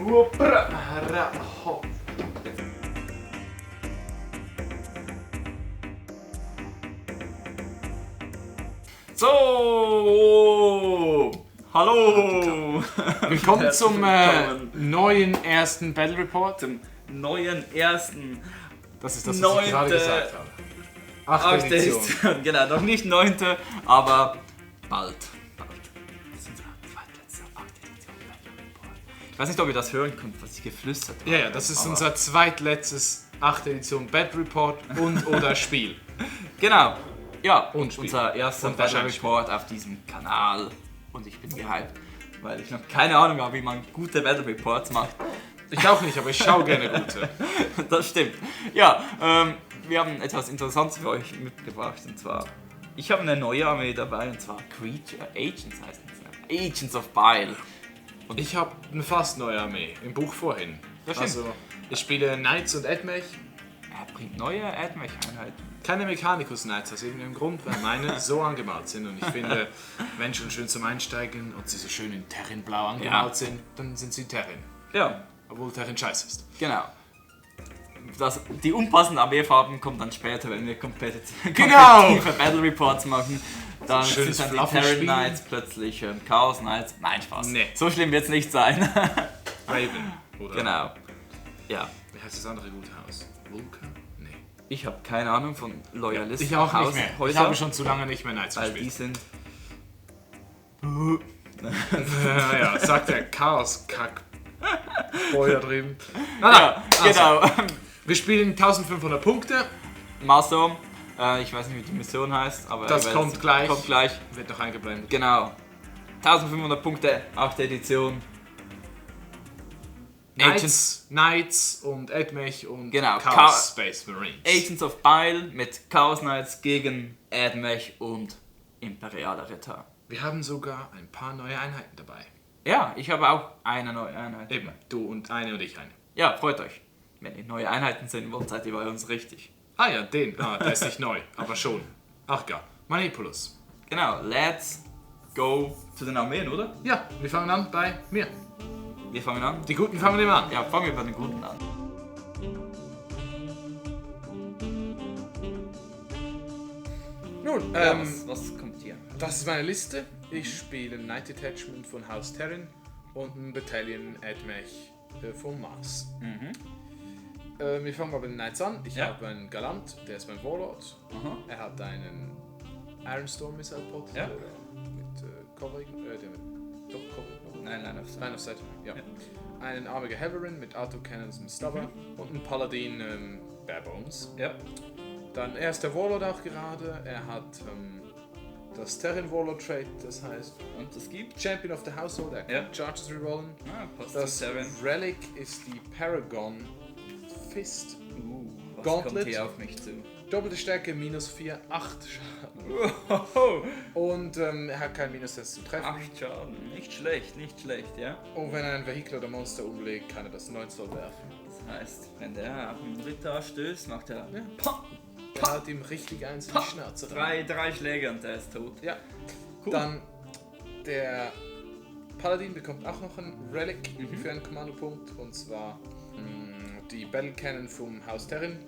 So, hallo. Willkommen zum neuen ersten Battle Report. Zum neuen ersten. Das ist das, was ich gerade gesagt habe. Achte Edition. Genau, noch nicht 9., aber bald. Das ist unser zweitletzter 8. Edition Battle Report. Ich weiß nicht, ob ihr das hören könnt, was ich geflüstert habe. Ja, das ist unser zweitletztes 8. Edition Battle Report und oder Spiel. Genau. Ja, und unser erster Battle Report auf diesem Kanal. Und ich bin gehypt, weil ich noch keine Ahnung habe, wie man gute Battle Reports macht. Ich auch nicht, aber ich schaue gerne gute. Das stimmt. Ja, wir haben etwas Interessantes für euch mitgebracht. Und zwar, ich habe eine neue Armee dabei, und zwar Creature Agents heißt es. Agents of Bile. Und ich habe eine fast neue Armee, im Buch vorhin. Das stimmt. Also, ich spiele Knights und Admech. Er bringt neue Admech-Einheiten. Keine Mechanicus Knights aus irgendeinem Grund, weil meine so angemalt sind. Und ich finde, wenn schon schön zum Einsteigen und sie so schön in Terran-Blau angemalt sind, dann sind sie Terran. Ja. Obwohl Terran scheiße ist. Genau. Die unpassenden Armeefarben kommen dann später, wenn wir kompetitive Battle Reports machen. Dann sind dann die Terran Knights plötzlich Chaos Knights. Nein, Spaß. Nee. So schlimm wird es nicht sein. Raven, oder? Genau. Ja. Wie heißt das andere gute Haus? Vulcan? Nee. Ich habe keine Ahnung von Loyalisten. Ich auch nicht mehr. Ich habe schon zu lange nicht mehr Knights weil gespielt. Die sind... ja, sagt der Chaos-Kack. Feuer drüben. Ja, genau. Wir spielen 1500 Punkte. Maso. Ich weiß nicht, wie die Mission heißt, aber das kommt gleich. Wird noch eingeblendet. Genau. 1500 Punkte, 8. Edition. Knights und Admech und genau. Chaos Space Marines. Agents of Bile mit Chaos Knights gegen Admech und Imperialer Ritter. Wir haben sogar ein paar neue Einheiten dabei. Ja, ich habe auch eine neue Einheit. Eben, du und eine und ich eine. Ja, freut euch. Wenn ihr neue Einheiten sehen wollt, seid ihr bei uns richtig. Ah ja, den. Der ist nicht neu, aber schon. Ach ja, Manipulus. Genau, let's go zu den Armeen, oder? Ja, wir fangen an bei mir. Wir fangen an. Die Guten fangen wir an. Ja, fangen wir bei den Guten an. Nun, was kommt hier? Das ist meine Liste. Ich spiele ein Knight Detachment von Haus Terran und ein Battalion Admech von Mars. Wir fangen mal bei den Knights an. Ich habe einen Galant, der ist mein Warlord. Er hat einen Ironstorm Missile Pod mit Covering. Covering. Nein, Line of Sight. Ja. Einen armiger Heverin mit Autocannons und Stubber und einen Paladin Barebones. Ja. Dann er ist der Warlord auch gerade. Er hat das Terran Warlord Trait, das heißt, und das gibt Champion of the Household, er kann Charges rerollen. Passt das zu Terran. Relic ist die Paragon Fist. Was Gauntlet. kommt hier auf mich zu? Doppelte Stärke, -4, 8 Schaden. Und er hat kein Minus-Test zum Treffen. 8 Schaden, nicht schlecht, ja. Und wenn er ein Vehikel oder Monster umlegt, kann er das 9 Zoll werfen. Das heißt, wenn der auf den Ritter stößt, macht er Er haut ihm richtig eins in die Schnauze. Drei Schläge und der ist tot. Ja. Cool. Dann der Paladin bekommt auch noch einen Relic für einen Kommandopunkt, und zwar die Battle Cannon vom Haus Terran.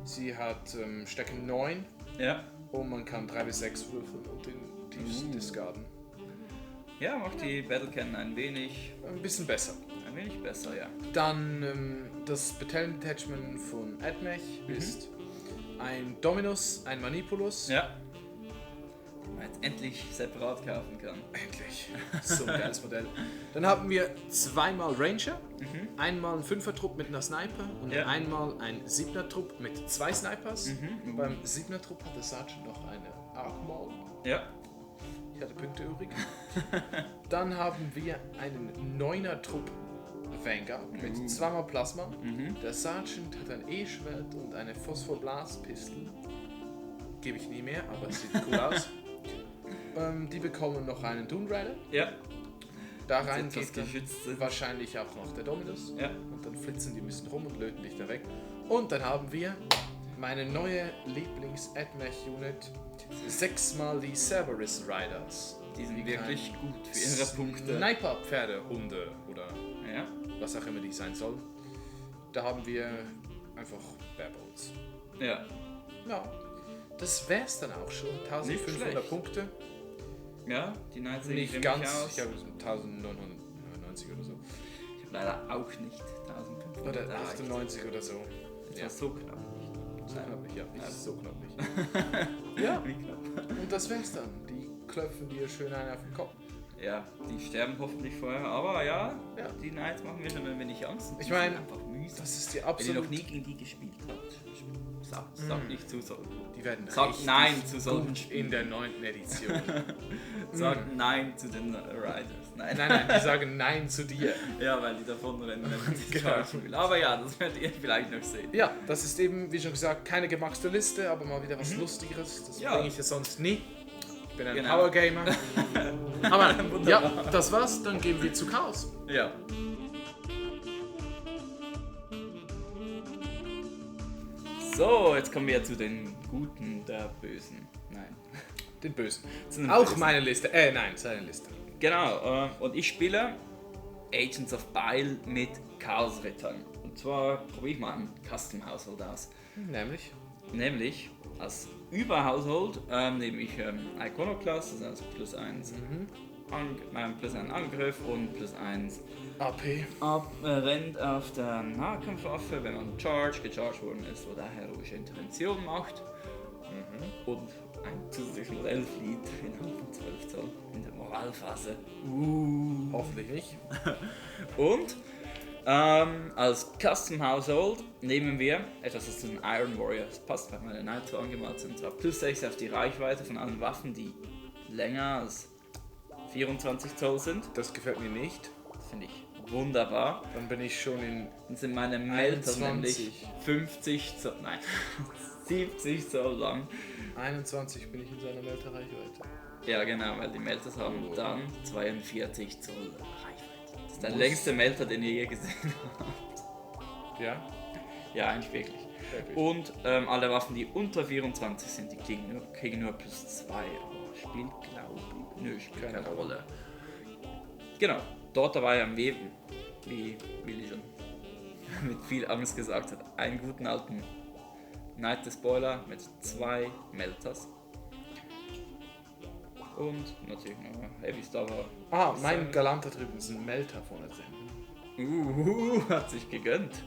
Sie hat Stärke 9 und man kann 3 bis 6 würfeln und den discarden. Ja, macht die Battle Cannon ein bisschen besser. Ein wenig besser, ja. Dann das Battalion Detachment von Admech ist ein Dominus, ein Manipulus. Ja. Man jetzt endlich separat kaufen kann. Endlich. So ein geiles Modell. Dann haben wir zweimal Ranger, einmal ein 5er-Trupp mit einer Sniper und einmal ein 7er-Trupp mit 2 Snipers. Beim 7er-Trupp hat der Sergeant noch eine Arc-Maul. Ja. Ich hatte Punkte übrig. Dann haben wir einen 9er-Trupp Vanguard mit 2-mal Plasma. Der Sergeant hat ein E-Schwert und eine Phosphor-Blast-Pistol. Gebe ich nie mehr, aber es sieht cool aus. Die bekommen noch einen Dune Rider. Ja. Da rein geht dann wahrscheinlich auch noch der Dominus. Ja. Und dann flitzen die ein bisschen rum und löten dich da weg. Und dann haben wir meine neue Lieblings-Admech-Unit. 6-mal die Cerberus Riders. Die sind wirklich gut für ihre Punkte. Sniper-Pferdehunde oder was auch immer die sein sollen. Da haben wir einfach Barebones. Ja. Ja, das wär's dann auch schon. 1500 Punkte. Ja, die Knights sehen Nicht ganz, ich habe 1999 oder so. Ich habe leider auch nicht 1500. Oder 98 oder so. Das war so knapp. So knapp, ja, nicht so knapp nicht. Ja, Wie knapp. und das wär's dann. Die klopfen dir schön einen auf den Kopf. Ja, die sterben hoffentlich vorher, aber ja, Ja. die Knights machen mir schon ein wenig Angst. Ich meine, einfach mühsam. das ist die Wenn ihr absolut... noch nie gegen die gespielt habt, sag nicht zu solchen. Die werden Sagt richtig nein zu solchen gut Spielen. in der 9. Edition. Sagt nein zu den Riders. Nein. Nein, die sagen nein zu dir. Ja, weil die davon rennen, wenn sie Genau. Charge spielen. Aber ja, das werdet ihr vielleicht noch sehen. Ja, das ist eben, wie schon gesagt, keine gemaxte Liste, aber mal wieder was Lustigeres. Das Ja. bringe ich ja sonst nie. Ich bin ein Genau. Power Gamer. Aber ja, das war's. Dann gehen wir zu Chaos. Ja. So, jetzt kommen wir zu den Guten, der Bösen. Nein. Den Bösen. Zu den Auch Bösen. meine Liste. Nein, seine Liste. Genau, und ich spiele Agents of Bile mit Chaos-Rittern. Und zwar probiere ich mal einen Custom-Household aus. Nämlich? Nämlich als Über-Household nehme ich Iconoclast, das heißt plus 1 plus 1 Angriff und plus 1 AP. rennt auf der Nahkampfwaffe, wenn man gecharged worden ist oder heroische Intervention macht. Und ein zusätzliches Modell flieht innerhalb von 12 Zoll in der Moralphase. Hoffentlich nicht. Und als Custom Household nehmen wir etwas, das zu den Iron Warriors passt, weil meine Knights so angemalt sind. Und zwar plus 6 auf die Reichweite von allen Waffen, die länger als 24 Zoll sind. Das gefällt mir nicht. Das finde ich wunderbar. Dann bin ich schon in Dann sind meine Melter 21. nämlich 50 Zoll, nein, 70 Zoll lang. 21 bin ich in seiner Melterreichweite. Ja genau, weil die Melters haben dann 42 Zoll Reichweite. Das ist der längste Melter, den ihr je gesehen habt. Ja? Ja, eigentlich wirklich. Wirklich. Und alle Waffen, die unter 24 sind, die kriegen nur plus 2. Aber spielt, glaube ich, nö, spielt keine Rolle. Genau, dort dabei haben wir, wie Willi schon mit viel Angst gesagt hat, einen guten alten Knight Spoiler mit 2 Melters. Und natürlich noch Heavy Starver. Mein Galant da drüben ist ein Melter vorne drin. Hat sich gegönnt.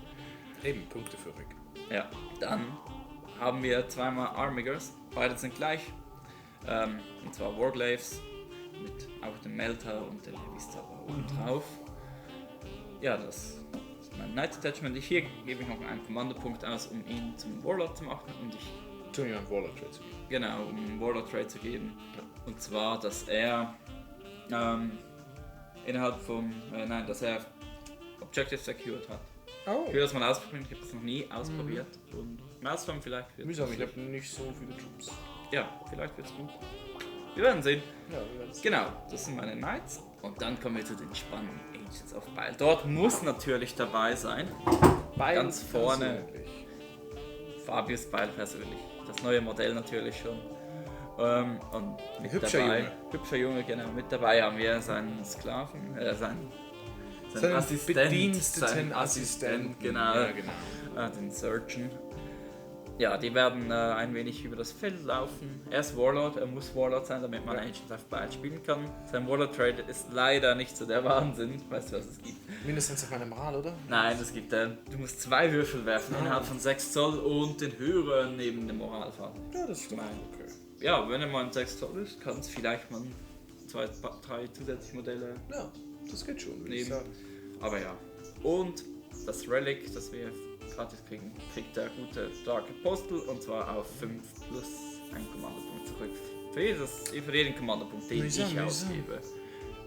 Eben, Punkte für Rick. Ja, dann haben wir zweimal Armigers, beide sind gleich. Und zwar Warglaves mit auch dem Melter und dem Heavy Starver oben drauf. Ja, das ist mein Knight Attachment. Hier gebe ich noch einen Kommandopunkt aus, um ihn zum Warlord zu machen und ich Tun wir einen Warlord Trade zu geben. genau, um einen Warlord Trade zu geben. Und zwar, dass er innerhalb von, dass er Objective secured hat. Oh. Ich will das mal ausprobieren, ich habe das noch nie ausprobiert. Und Maelstrom vielleicht wird Mühsam, ich habe nicht so viele Troops. ja, vielleicht wird's gut. Wir werden sehen. Ja, wir werden es. Genau, das sind meine Knights. Und dann kommen wir zu den spannenden Agents of Bile. Dort muss natürlich dabei sein, ganz vorne, Fabius Bile persönlich. Das neue Modell natürlich schon. Und mit Hübscher dabei, Junge. Hübscher Junge, genau. Mit dabei haben wir seinen Sklaven, seinen Bediensteten seinen Assistent, genau, Ja, genau. Den Surgeon. Ja, die werden ein wenig über das Feld laufen. Er ist Warlord, er muss Warlord sein, damit man Agents of Bile spielen kann. Sein Warlord Trade ist leider nicht so der Wahnsinn. Weißt du, was es gibt? Mindestens auf meiner Moral, oder? Nein, es gibt, du musst 2 Würfel werfen innerhalb von 6 Zoll und den höheren neben dem Moralfaden. Ja, das ist doch Nein. okay. Ja, wenn er mal ein 6 Zoll ist, kann es vielleicht mal 2, 3 zusätzliche Modelle Ja, das geht schon, würde ich nehmen. sagen. Aber ja. Und das Relic, das wir gratis kriegen, kriegt der gute Dark Apostle und zwar auf 5 plus 1 Kommandopunkt zurück. Für jeden Kommandopunkt, den Mühsam, ich mühsam. ausgebe.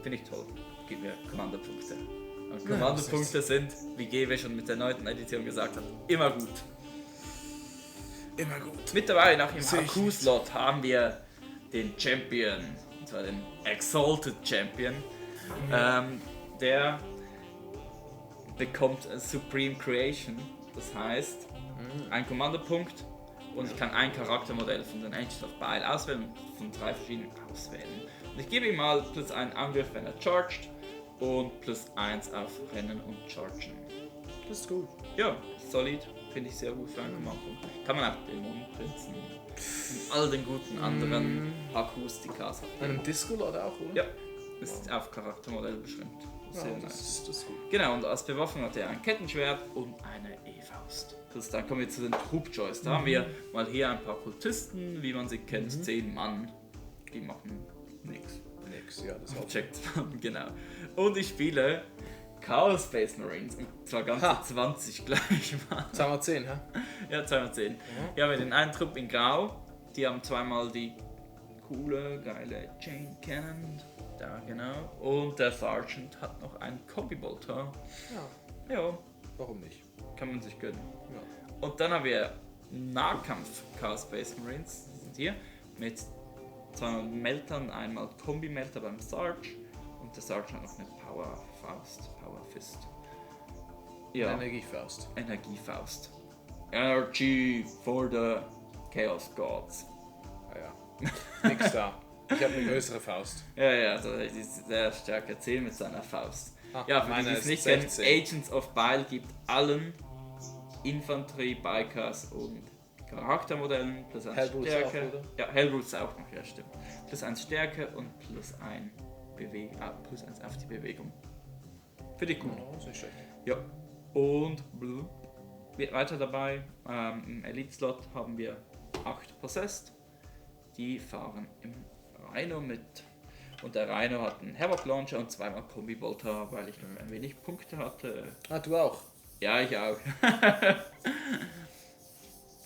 Finde ich toll. Gib mir Kommandopunkte. Und Kommandopunkte sind, wie Gewe schon mit der 9. Edition gesagt hat, immer gut. Immer gut. Mit dabei nach dem Sehe ich HQ-Slot haben wir den Champion, und zwar den Exalted Champion. Der bekommt Supreme Creation, das heißt ein Kommandopunkt und ich kann ein Charaktermodell von den Agents of Bile auswählen, von 3 verschiedenen auswählen. Und ich gebe ihm mal plus einen Angriff, wenn er charged und +1 auf Rennen und Chargen. Das ist gut. Ja, solid. Finde ich sehr gut für einen Marco. Kann man auch Dämonenprinzen und all den guten anderen Akustikas haben. Einen Disco-Lord auch, oder? Ja, ist auf Charaktermodell beschränkt. Sehr nice. Das ist gut. Genau, und als Bewaffnung hat er ein Kettenschwert und eine E-Faust. Dann kommen wir zu den Troop-Joys. Da haben wir mal hier ein paar Kultisten, wie man sie kennt, 10 Mann. Die machen nichts. Nix, ja, das Checkt man, genau. Und ich spiele Chaos Space Marines. Und zwar ganze 20 gleich mal. 2x10, hä? Ja, 210. Hier haben wir den einen Trupp in Grau. Die haben zweimal die coole, geile Chain Cannon. Da, genau. Und der Sergeant hat noch einen Kombi-Bolter. Ja. Ja, Warum nicht? kann man sich gönnen. Ja. Und dann haben wir Nahkampf Chaos Space Marines. Die sind hier. Mit zweimal Meltern, einmal Kombi-Melter beim Sarge. Und der Sarge hat noch eine Power Fist. Ja. Energiefaust. Energiefaust. Energy for the Chaos Gods. Ah ja. Nix da. Ich habe eine größere Faust. Ja, also die ist sehr stark erzählt mit seiner Faust. Ja, für die, die es nicht kennen, 16. Agents of Bile gibt allen Infanterie, Bikers und Charaktermodellen plus 1 Hellbrutes Stärke. auch, oder? Ja, Hellbrutes auch noch, ja stimmt. Plus 1 Stärke und plus 1 auf die Bewegung. Für die Kunden. Oh, ist nicht schlecht. Ja. Und weiter dabei, im Elite-Slot haben wir 8 Possessed. Die fahren im Rhino mit. Und der Rhino hat einen Havoc Launcher und zweimal Kombi-Bolter, weil ich noch ein wenig Punkte hatte. Ah, du auch? Ja, ich auch.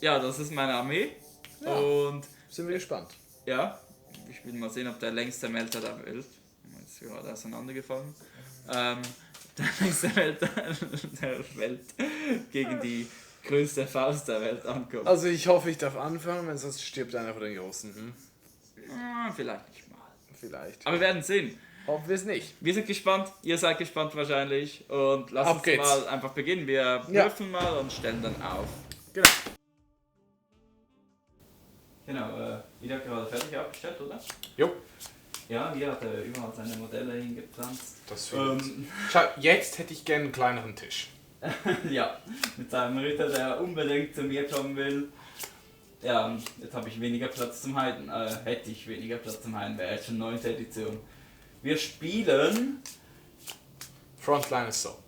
Ja, das ist meine Armee. Ja. Und Sind wir gespannt. ja, ich will mal sehen, ob der längste Melter der Welt, ist gerade auseinandergefallen, der längste Melter der Welt gegen die größte Faust der Welt ankommt. Also ich hoffe, ich darf anfangen, wenn sonst stirbt einer von den Großen. Vielleicht nicht mal. Vielleicht. Aber wir werden sehen. Hoffen wir es nicht. Wir sind gespannt, ihr seid gespannt wahrscheinlich und lasst Auf uns geht's. mal einfach beginnen. Wir würfeln mal und stellen dann auf. Genau. Genau, Ida hat gerade fertig aufgestellt, oder? Jo. Ja, hier hat er überall seine Modelle hingepflanzt. Das Schau, jetzt hätte ich gerne einen kleineren Tisch. Ja, mit seinem Ritter, der unbedingt zu mir kommen will. Ja, und jetzt habe ich weniger Platz zum Heiden. Hätte ich weniger Platz zum Heiden, wäre jetzt schon 9. Edition. Wir spielen Frontline Assault.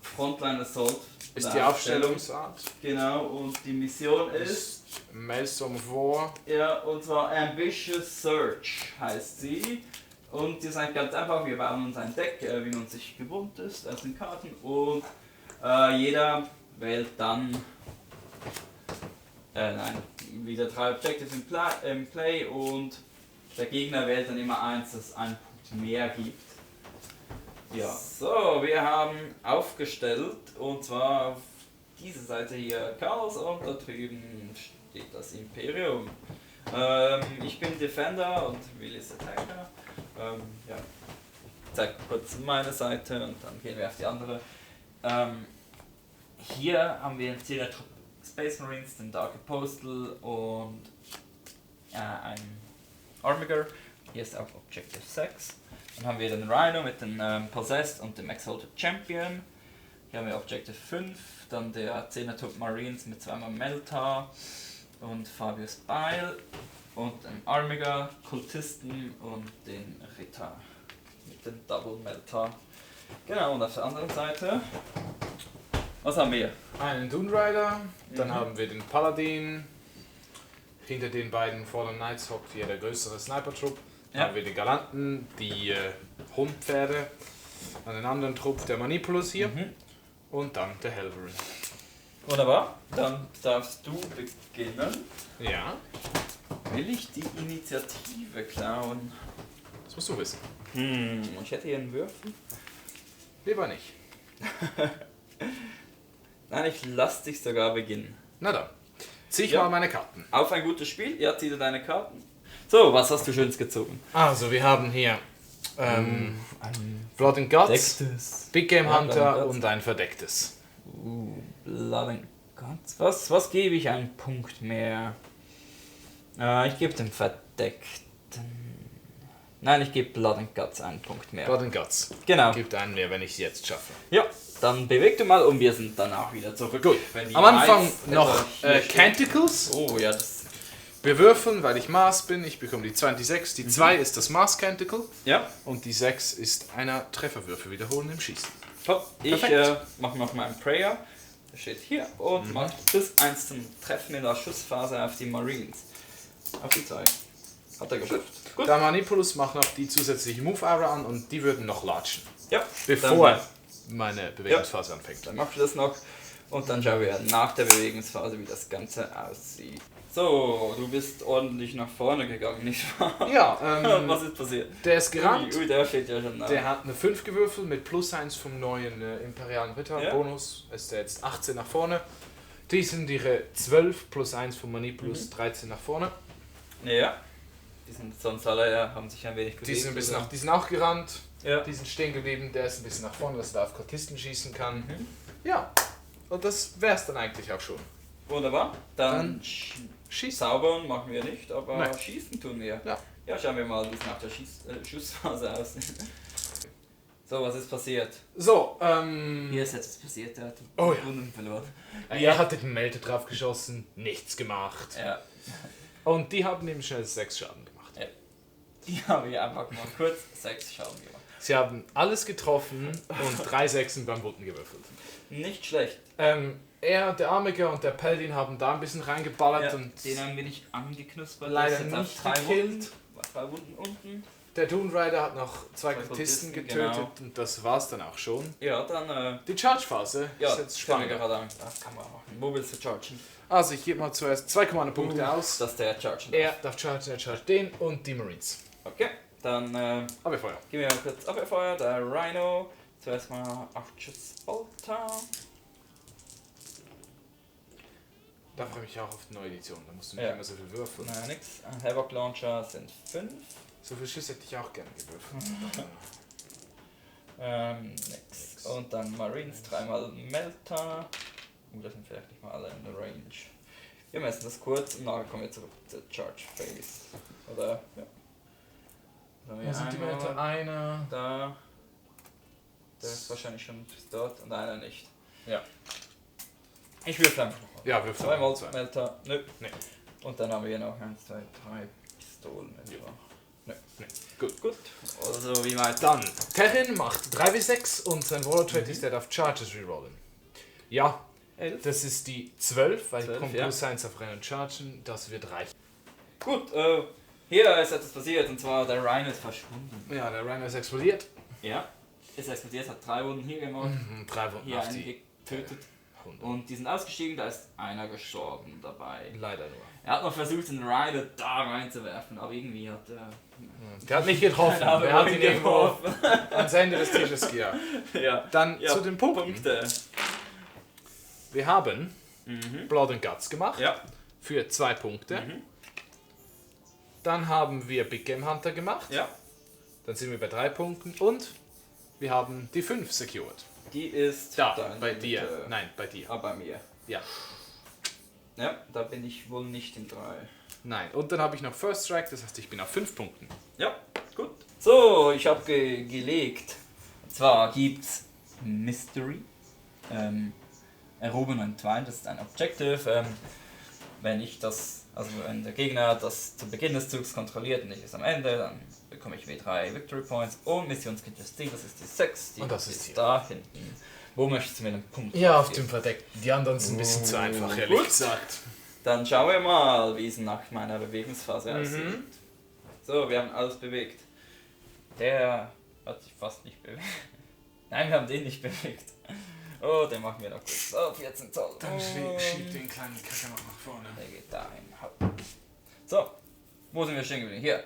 Frontline Assault. Ist die Aufstellungsart. Genau, und die Mission ist... Maelstrom of War. Ja, und zwar Ambitious Search heißt sie. Und die ist eigentlich ganz einfach, wir bauen uns ein Deck, wie man sich gewohnt ist, aus den Karten. Und jeder wählt dann wieder 3 Objectives im Play und der Gegner wählt dann immer eins, das einen Punkt mehr gibt. Ja, so, wir haben aufgestellt und zwar auf dieser Seite hier Chaos und da drüben steht das Imperium. Ich bin Defender und Will ist Attacker. Ja. Ich zeige kurz meine Seite und dann gehen wir auf die andere. Hier haben wir einen 10er Trupp Space Marines, den Dark Apostle und einen Armiger. Hier ist auch Objective 6. Dann haben wir den Rhino mit den Possessed und dem Exalted Champion. Hier haben wir Objective 5, dann der 10er Trupp Marines mit zweimal Melta und Fabius Bile und den Armiger, Kultisten und den Ritter mit dem Double Melta. Genau, und auf der anderen Seite, was haben wir? Einen Dune Rider, dann haben wir den Paladin. Hinter den beiden Fallen Knights hockt hier der größere Sniper-Trupp. Dann haben wir die Galanten, die Hundpferde, dann den anderen Trupp der Manipulus hier und dann der Helverin. Wunderbar, dann darfst du beginnen. Ja, Will ich die Initiative klauen? das musst du wissen. Ich hätte hier einen Würfel. Lieber nicht. Nein, ich lass dich sogar beginnen. Na dann, zieh ich Ja. mal meine Karten. Auf ein gutes Spiel, ja, zieh dir deine Karten. So, was hast du Schönes gezogen? Also, wir haben hier Blood and Guts, Decktes. Big Game Ja, Hunter Blood and Guts. und ein verdecktes. Blood and Guts. Was gebe ich einen Punkt mehr? Ich gebe dem Verdeckten. Nein, ich gebe Blood and Guts einen Punkt mehr. Blood and Guts. Genau. Gibt einen mehr, wenn ich es jetzt schaffe. Ja, dann beweg du mal und wir sind dann auch wieder zurück. Gut. Am Anfang noch Canticles. Oh ja, das... Wir würfeln, weil ich Mars bin. Ich bekomme die 2 und die 6. Die 2 ist das Mars Canticle. Ja. Und die 6 ist einer Trefferwürfel wiederholen im Schießen. Top. Ich mache noch mal einen Prayer. Der steht hier. Und mache plus 1 zum Treffen in der Schussphase auf die Marines. Auf die 2. Hat er geschafft. Gut. Der Manipulus macht noch die zusätzliche Move-Aura an und die würden noch latschen. Ja. Bevor meine Bewegungsphase anfängt. Dann machst du das noch. Und dann schauen wir nach der Bewegungsphase, wie das Ganze aussieht. So, du bist ordentlich nach vorne gegangen, nicht wahr? Ja, was ist passiert? Der ist gerannt. Ui, der steht ja schon nach. Der hat eine 5 gewürfelt mit plus 1 vom neuen Imperialen Ritter. Ja. Bonus ist der jetzt 18 nach vorne. Die sind ihre 12 plus 1 vom Manipulus 13 nach vorne. Ja. Die sind sonst alle haben sich ein wenig bewegt. Die sind, die sind auch gerannt. Ja. Die sind stehen geblieben. Der ist ein bisschen nach vorne, dass er auf Kultisten schießen kann. Ja. Und das wär's dann eigentlich auch schon. Wunderbar. Dann schießen. Zaubern machen wir nicht, aber Nein. schießen tun wir. Ja. Ja, schauen wir mal, wie es nach der Schussphase aussieht. So, was ist passiert? So, Hier ist etwas passiert, der hat Oh ja. Wunden verloren. er hatte den Melter drauf geschossen, nichts gemacht. Ja. Und die haben ihm schnell 6 Schaden gemacht. Ja. Die haben wir einfach mal kurz 6 Schaden gemacht. Sie haben alles getroffen und 3 Sechsen beim Wunden gewürfelt. Nicht schlecht. Der Armiger und der Paladin haben da ein bisschen reingeballert Ja, und den haben wir nicht angeknuspert. leider der ist jetzt nicht auf 3 gekillt. Wunden. 2 Wunden unten. der Dune Rider hat noch 2 Kultisten Kultisten, getötet genau. und das war's dann auch schon. Ja, dann Die Charge-Phase ja, ist jetzt spannend. spannend. Gerade an. Das kann man machen. Wo willst du chargen? Also ich gebe mal zuerst 2 Kommando-Punkte aus. Dass der chargen Er darf chargen, er chargt den und die Marines. Okay, dann Abwehrfeuer. geben wir mal kurz Abwehrfeuer. Der Rhino. Zuerst mal 8 Schuss Bolter. Da freue ich mich auch auf die neue Edition, da musst du nicht Ja. immer so viel würfeln. Naja, nix. Ein Havoc Launcher sind 5. So viel Schuss hätte ich auch gerne gewürfelt. Nix. Und dann Marines, 3-mal Melter. Das sind vielleicht nicht mal alle in der Range. Wir messen das kurz und nachher kommen wir zurück zur Charge Phase. Oder, ja. Dann haben wir Wo sind die einmal Werte? Einer. Da. Der ist wahrscheinlich schon bis dort und einer nicht. Ja. Ich würfel einfach noch mal. Ja, würfel. 2-mal Zwei. Melter. Nö. Nee. Und dann haben wir hier noch 1, 2, 3 Pistolen etwa. Nee. Gut. Gut. Also wie weit? Dann, Terrin macht 3w6 und sein Warlord Trait ist, der darf Charges rerollen. Ja, 11. das ist die 12, weil 12, ich komme ja. plus 1 auf Rennen und Chargen, das wird reichen. Gut, hier ist etwas passiert und zwar der Rhino ist verschwunden. Ja, der Rhino ist explodiert. Ja. Ist explodiert, hat 3 Wunden hier gemacht, 3 Wunden hier auf einen die getötet 100. und die sind ausgestiegen, da ist einer gestorben dabei. Leider nur. Er hat noch versucht, den Rhino da reinzuwerfen, aber irgendwie hat er... Der hat nicht getroffen, der hat ihn irgendwo ans Ende des Tisches gejagt. Ja. Dann Ja, zu den Punkten. Punkte. Wir haben Blood and Guts gemacht Ja. für 2 Punkte. Dann haben wir Big Game Hunter gemacht. Ja. Dann sind wir bei 3 Punkten und wir haben die 5 secured. Die ist Da, in bei der dir. Mitte. Nein, bei dir. Ah, bei mir. Ja. Ja, da bin ich wohl nicht in 3. Nein. Und dann habe ich noch First Strike, das heißt, ich bin auf 5 Punkten. Ja, gut. So, ich habe gelegt. Und zwar gibt's Mystery. Erobern und Twine, das ist ein Objective. Wenn der Gegner das zu Beginn des Zugs kontrolliert und ich es am Ende, dann bekomme ich W3 Victory Points und Missionskit Justice, das ist die 6, die Und das ist hier. da hinten. Wo möchtest du mir den Punkt Ja, auf geben? dem Verdeckten. Die anderen sind ein bisschen zu einfach, ehrlich Gut. gesagt. Dann schauen wir mal, wie es nach meiner Bewegungsphase aussieht. So, wir haben alles bewegt. Der hat sich fast nicht bewegt. Nein, wir haben den nicht bewegt. Oh, den machen wir noch kurz. So, 14 Zoll. Dann schieb den kleinen Kacker noch nach vorne. Der geht dahin. So, wo sind wir stehen geblieben? Hier.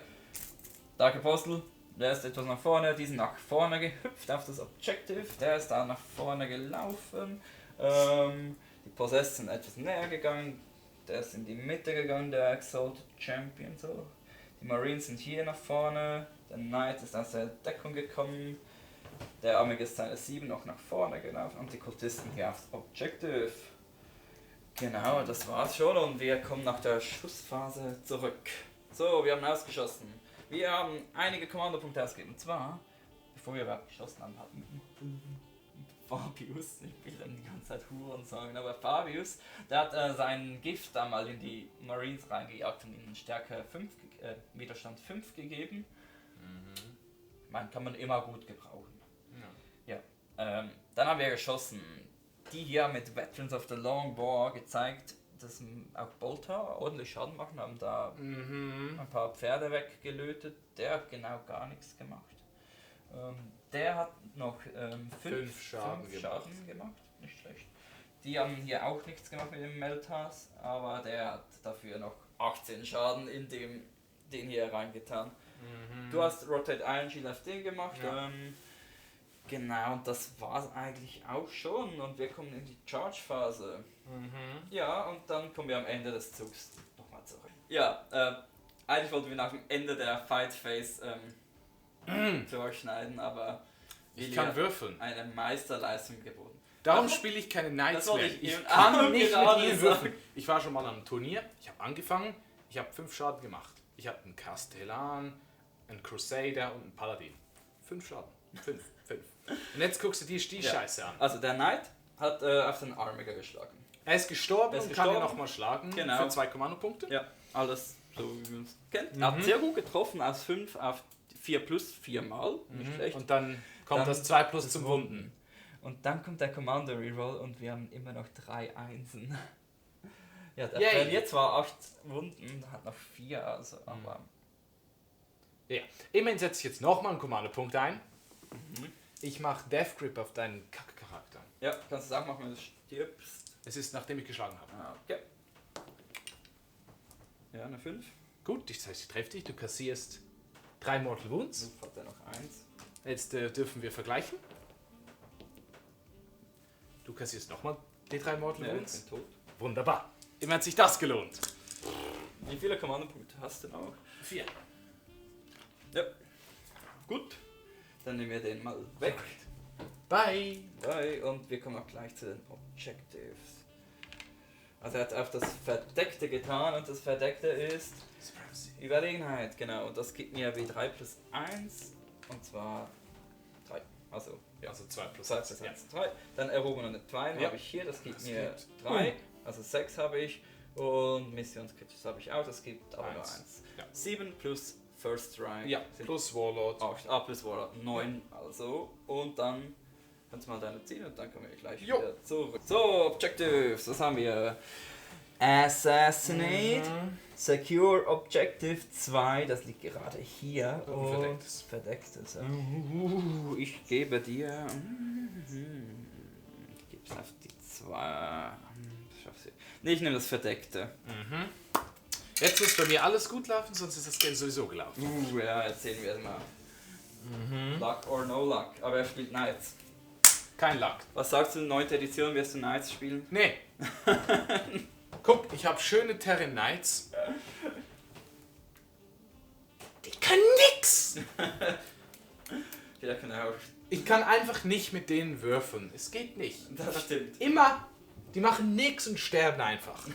Dark Apostle, der ist etwas nach vorne. Die sind nach vorne gehüpft auf das Objective. Der ist da nach vorne gelaufen. Die Possessed sind etwas näher gegangen. Der ist in die Mitte gegangen, der Exalted Champion. So. Die Marines sind hier nach vorne. Der Knight ist aus der Deckung gekommen. Der Armig ist seine 7 noch nach vorne gelaufen. Und die Kultisten hier aufs Objective. Genau, das war's schon und wir kommen nach der Schussphase zurück. So, wir haben ausgeschossen. Wir haben einige Kommandopunkte ausgegeben. Und zwar, bevor wir überhaupt geschossen haben, hatten Fabius, ich will dann die ganze Zeit Huren sagen, aber Fabius, der hat sein Gift da mal in die Marines reingejagt und ihnen Stärke 5, Widerstand 5 gegeben. Man kann man immer gut gebrauchen. Ja. Dann haben wir geschossen. Die hier mit Veterans of the Long War gezeigt, dass auch Bolter ordentlich Schaden machen, haben da ein paar Pferde weggelötet. Der hat genau gar nichts gemacht. Der hat noch 5 Schaden gemacht, nicht schlecht. Die haben hier auch nichts gemacht mit dem Meltas, aber der hat dafür noch 18 Schaden in den hier reingetan. Du hast Rotate Iron Shield auf den gemacht. Ja. Genau, und das war es eigentlich auch schon. Und wir kommen in die Charge-Phase. Ja, und dann kommen wir am Ende des Zugs nochmal zurück. Ja, eigentlich wollten wir nach dem Ende der Fight Phase durchschneiden, aber ich kann würfeln. Eine Meisterleistung geboten. Darum spiele ich keine Knights mehr. Ich kann nicht mit ihnen würfeln. Ich war schon mal am Turnier, ich habe angefangen, ich habe 5 Schaden gemacht. Ich hatte einen Castellan, einen Crusader und einen Paladin. 5 Schaden. 5. Und jetzt guckst du dir die Scheiße an. Also der Knight hat auf den Armiger geschlagen. Er ist gestorben und kann ihn nochmal schlagen für 2 Kommandopunkte. Ja, alles so wie man es kennt. Er hat sehr gut getroffen, aus 5 auf 4 plus 4 Mal. Nicht schlecht. Und dann kommt das 2 plus zum Wunden. Und dann kommt der Commander Reroll und wir haben immer noch 3 Einsen. Ja, der verliert zwar 8 Wunden, hat noch 4, also aber... Ja, immerhin setze ich jetzt nochmal einen Kommandopunkt ein. Ich mache Death Grip auf deinen Kack-Charakter. Ja, kannst du es auch machen, wenn du stirbst. Es ist nachdem ich geschlagen habe. Okay. Ja, eine 5. Gut, das heißt, ich treffe dich, du kassierst 3 Mortal Wounds. Hat er noch 1. Jetzt dürfen wir vergleichen. Du kassierst nochmal die 3 Mortal Wounds. Ich bin tot. Wunderbar. Immer hat sich das gelohnt. Wie viele Kommandopunkte hast du noch? 4. Ja. Gut. Dann nehmen wir den mal weg. Bye. Bye. Und wir kommen auch gleich zu den Objectives. Also er hat auf das Verdeckte getan und das Verdeckte ist Überlegenheit, genau. Und das gibt mir W3 plus 1 und zwar 3. Also 2 plus 1. 3. Dann erhobene 2 habe ich hier, das gibt mir 3. Also 6 habe ich. Und Missionskritis habe ich auch, das gibt aber nur 1. Ja. 7 plus First Strike. Ja, plus Warlord. 8 plus Warlord, 9 also. Und dann kannst du mal deine ziehen und dann kommen wir gleich wieder zurück. So, Objectives, was haben wir? Assassinate, Secure Objective 2, das liegt gerade hier. Und Verdecktes. Ich gebe dir... Ich gebe es auf die 2. Nee, ich nehme das Verdeckte. Jetzt muss bei mir alles gut laufen, sonst ist das Game sowieso gelaufen. Ja, erzählen wir es mal. Luck or no luck. Aber er spielt Knights. Kein Luck. Was sagst du, 9. Edition, wirst du Knights spielen? Nee. Guck, ich habe schöne Terran Knights. Die können nix! Vielleicht kann er auch. Ich kann einfach nicht mit denen würfeln. Es geht nicht. Das stimmt. Immer. Die machen nix und sterben einfach.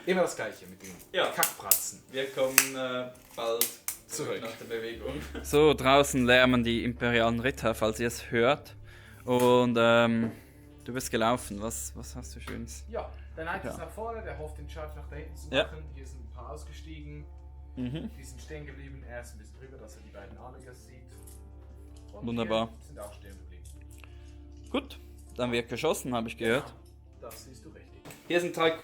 Immer das gleiche mit den Kackbratzen. Wir kommen bald zurück nach der Bewegung. So, draußen lärmen die imperialen Ritter, falls ihr es hört. Und du bist gelaufen. Was hast du Schönes? Ja, der Knight ist nach vorne, der hofft den Charge nach da hinten zu machen. Hier sind ein paar ausgestiegen. Die sind stehen geblieben. Er ist ein bisschen drüber, dass er die beiden Armigers sieht. Und wunderbar. Sind auch stehen geblieben. Gut, dann wird geschossen, habe ich gehört. Ja, das siehst du richtig. Hier sind 3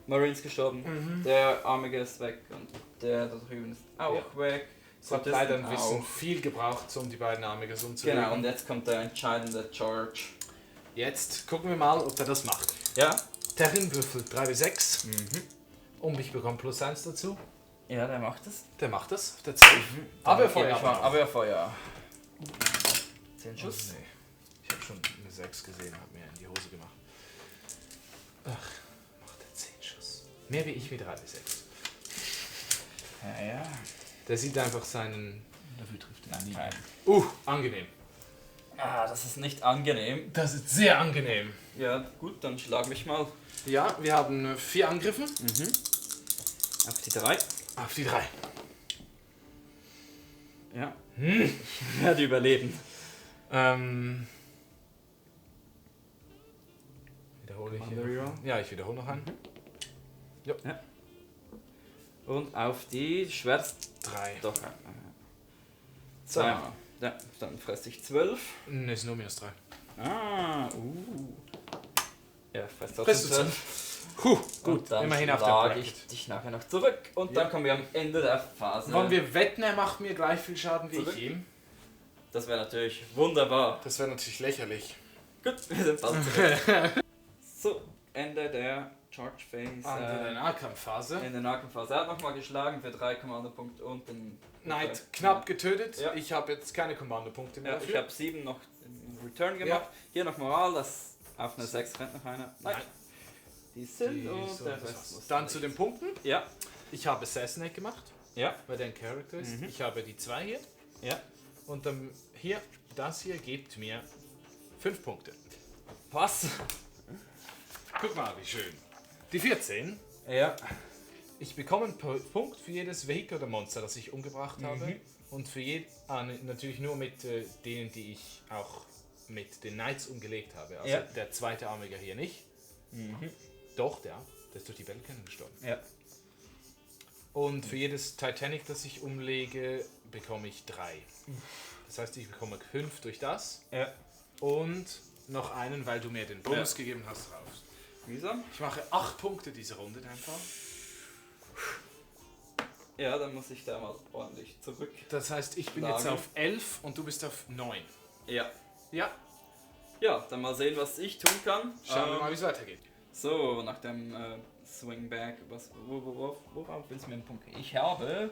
Marines gestorben. Der Armige ist weg und der da drüben ist auch weg. Es hat leider ein bisschen viel gebraucht, um die beiden Armigers umzulegen. Genau, und jetzt kommt der entscheidende Charge. Jetzt gucken wir mal, ob der das macht. Ja. Terran würfelt 3W6. Und ich bekomme plus 1 dazu. Ja, der macht es. Der macht das auf der 12. Aber Feuer. 10 Schuss. Oh, nee. Ich habe schon eine 6 gesehen, hat mir in die Hose gemacht. Ach, macht er 10 Schuss. Mehr wie ich mit 3W6. Ja. Der sieht einfach seinen... Dafür trifft er nicht. Angenehm. Das ist nicht angenehm. Das ist sehr angenehm. Ja, gut, dann schlag mich mal. Ja, wir haben 4 Angriffen. Auf die 3. Auf die 3. Ja. Ich werde überleben. Wiederhole ich hier. Ja, ich wiederhole noch einen. Ja. Und auf die Schwert 3. Doch. Zweimal. Ja, dann fresse ich 12. Ne, ist nur -3. Ja, fresse trotzdem 12. Gut, dann immerhin auf der schlage Bracket. ich dich nachher noch zurück. Und dann kommen wir am Ende der Phase. Wollen wir wetten, er macht mir gleich viel Schaden wie Zurück. ich ihm? Das wäre natürlich wunderbar. Das wäre natürlich lächerlich. Gut, wir sind fast zurück. So, Ende der Charge Phase. An der Nahkampfphase. In der Nahkampfphase. Er hat nochmal geschlagen für 3 Kommandopunkte und den... Knight knapp getötet. Ja. Ich habe jetzt keine Kommandopunkte mehr. Ja, ich habe 7 noch im Return gemacht. Ja. Hier noch Moral, das auf eine 6 rennt noch einer. Nein. Die sind und so, der das Rest war's. muss Dann zu den Punkten. Ja. Ich habe Assassinate gemacht, Ja. weil der ein Charakter ist. Ich habe die 2 hier. Ja. Und dann hier, das hier gibt mir 5 Punkte. Was? Guck mal, wie schön. Die 14. Ja. Ich bekomme einen Punkt für jedes Vehikel oder Monster, das ich umgebracht habe. Und für natürlich nur mit denen, die ich auch mit den Knights umgelegt habe. Also der zweite Armiger hier nicht. Doch, der ist durch die Battle-Cannon gestorben. Ja. Und für jedes Titanic, das ich umlege, bekomme ich 3. Das heißt, ich bekomme 5 durch das. Ja. Und noch einen, weil du mir den Bonus gegeben hast, raus. Wieso? Ich mache 8 Punkte diese Runde einfach. Ja, dann muss ich da mal ordentlich zurück. Das heißt, ich bin Lage. jetzt auf 11 und du bist auf 9. Ja. Ja, Ja, dann mal sehen, was ich tun kann. schauen wir mal, wie es weitergeht. So, nach dem Swingback, worauf willst du mir einen Punkt geben? Ich habe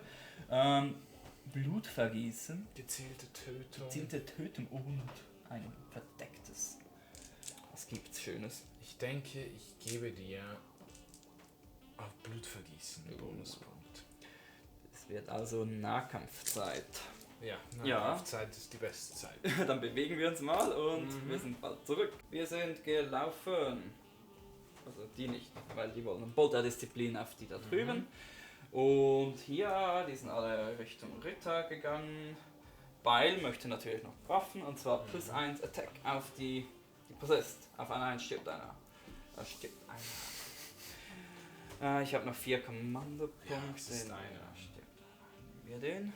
Blutvergießen, Gezielte Tötung. gezielte Tötung und ein verdecktes. Was gibt's Schönes? Ich denke, ich gebe dir auf Blutvergießen einen Bonuspunkt. Es wird also Nahkampfzeit. Ja, Ja. Nahkampfzeit ist die beste Zeit. Dann bewegen wir uns mal und wir sind bald zurück. Wir sind gelaufen. Also die nicht, weil die wollen Bolter-Disziplin auf die da drüben. Und hier, die sind alle Richtung Ritter gegangen. Beil möchte natürlich noch Waffen und zwar +1 Attack auf die Possessed. Auf einen stirbt einer. Da stirbt einer. Ich habe noch 4 Kommandopunkte. Ja, das ist einer. Stirbt. Nehmen wir den.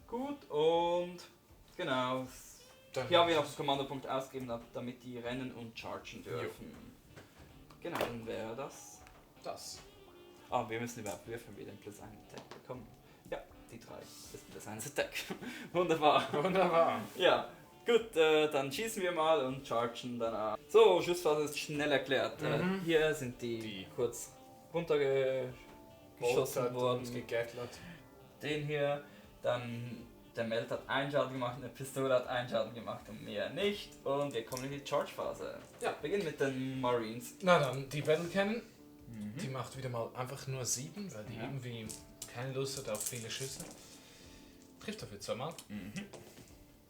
Gut, und genau. Dann Hier haben wir noch einen Kommandopunkt ausgegeben, damit die rennen und chargen dürfen. Genau, dann wäre das. das. Ah, wir müssen überhaupt würfeln, wie den +1 Attack bekommen. Ja, die 3 ist +1 Attack. Wunderbar. Wunderbar. Ja, gut, dann schießen wir mal und chargen danach. So, Schussphase ist schnell erklärt. Hier sind die kurz runtergeschossen Boltert worden. und gegattlert. Den hier, dann der Meld hat einen Schaden gemacht, eine Pistole hat einen Schaden gemacht und mehr nicht. Und wir kommen in die Charge-Phase. Ja, beginnen mit den Marines. Na dann, die Battle Cannon, die macht wieder mal einfach nur 7, weil die irgendwie keine Lust hat auf viele Schüsse. Trifft dafür 2-mal.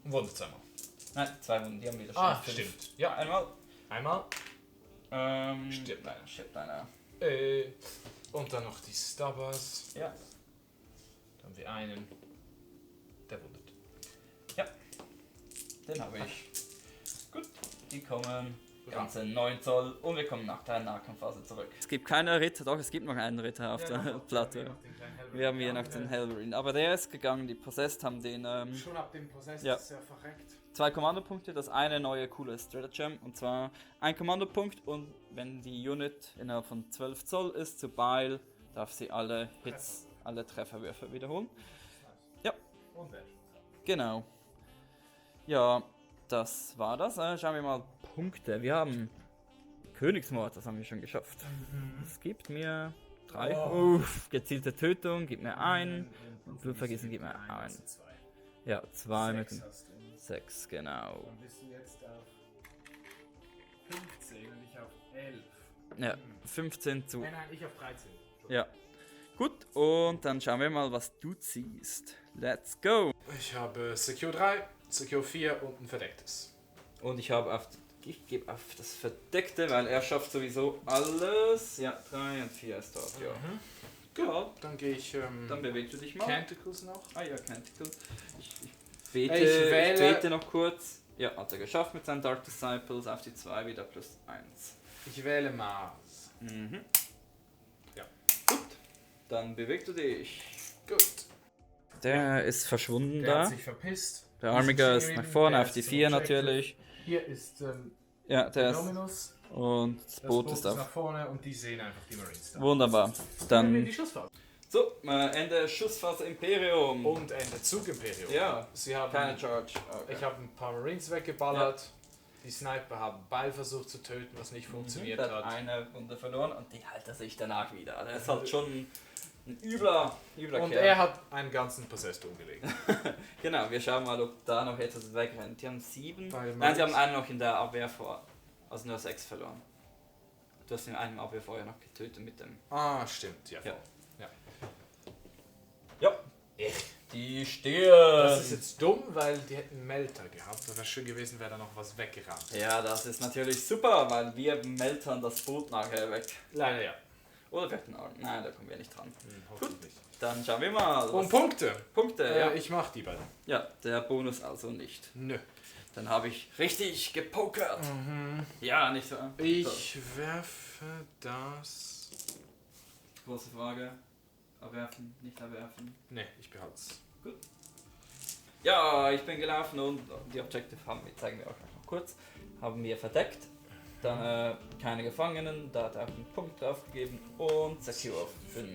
Und wundet 2-mal. Nein, 2 Wunden, die haben wieder schon. Ah, 5. stimmt. Ja, Einmal. einmal. Stirbt einer. Stirbt einer. Und dann noch die Stubbers. Ja. Dann haben wir einen. Der wundet. Den habe ich. Gut, die kommen ganze 9 Zoll und wir kommen nach der Nahkampfphase zurück. Es gibt keine Ritter, doch es gibt noch einen Ritter auf der Platte. Wir haben hier noch den Helverin, aber der ist gegangen, die Possessed haben den... Schon ab dem Possessed ja. ist er verreckt. 2 Kommandopunkte, das eine neue coole Stratagem und zwar ein Kommandopunkt und wenn die Unit innerhalb von 12 Zoll ist zu Beil, darf sie alle Hits, alle Trefferwürfe wiederholen. Ja, Und wer? genau. Ja, das war das. Schauen wir mal Punkte. Wir haben Königsmord, das haben wir schon geschafft. Es gibt mir 3. Uff, gezielte Tötung gibt mir 1. Und Blutvergießen gibt mir 1. Ja, 2 mit dem 6, genau. Dann bist du jetzt auf 15 und ich auf 11. Ja, 15 zu... Nein, ich auf 13. Ja. Gut, und dann schauen wir mal, was du ziehst. Let's go! Ich habe Secure 3, Secure 4 und ein verdecktes. Und ich gebe auf das Verdeckte, weil er schafft sowieso alles. Ja, 3 und 4 ist dort, ja. Ja, dann gehe ich. Dann bewegst du dich mal. Canticles noch. Ah ja, Canticles. Ich bete noch kurz. Ja, hat er geschafft mit seinen Dark Disciples. Auf die 2 wieder +1. Ich wähle Mars. Ja. Gut. Dann bewegst du dich. Gut. Der ist verschwunden Der da. hat sich verpisst. Der Armiger ist nach vorne auf die 4 natürlich. Hier ist Ja, der ist. Dominus. Und das Boot ist nach auf. vorne und die sehen einfach die Marines da. Wunderbar. Dann. Die Schussphase. So, Ende Schussphase Imperium. Und Ende Zug Imperium. Ja, Sie haben keine Charge. Okay. Ich habe ein paar Marines weggeballert. Die Sniper haben Beil versucht zu töten, was nicht funktioniert Der hat. eine Runde verloren und die hält er sich danach wieder. Der ist halt schon ein übler Und Kerl. er hat einen ganzen Possessed umgelegt. Genau, wir schauen mal, ob da noch etwas wegrennt. Die haben 7. Bei Nein, sie haben einen noch in der Abwehr vor. Also nur 6 verloren. Du hast in einem Abwehr vorher noch getötet mit dem. Ah, stimmt, ja. Ja. Die stirbt. Das ist jetzt dumm, weil die hätten Melter gehabt. Das wäre schön gewesen, wäre da noch was weggerannt. Ja, das ist natürlich super, weil wir meltern das Boot nachher weg. Leider ja. Oder wir hätten Arm. Nein, da kommen wir nicht dran. Hoffentlich. Dann schauen wir mal. Und Punkte. Punkte, ja. Ich mach die beiden. Ja, der Bonus also nicht. Nö. Dann habe ich richtig gepokert. Ja, nicht so. Ich werfe das. Große Frage. Erwerfen, nicht erwerfen. Ne, ich behalte es. Gut. Ja, ich bin gelaufen und die Objective zeigen wir auch noch kurz. Haben wir verdeckt. Dann keine Gefangenen, da hat er auch einen Punkt drauf gegeben und Secure auf 5.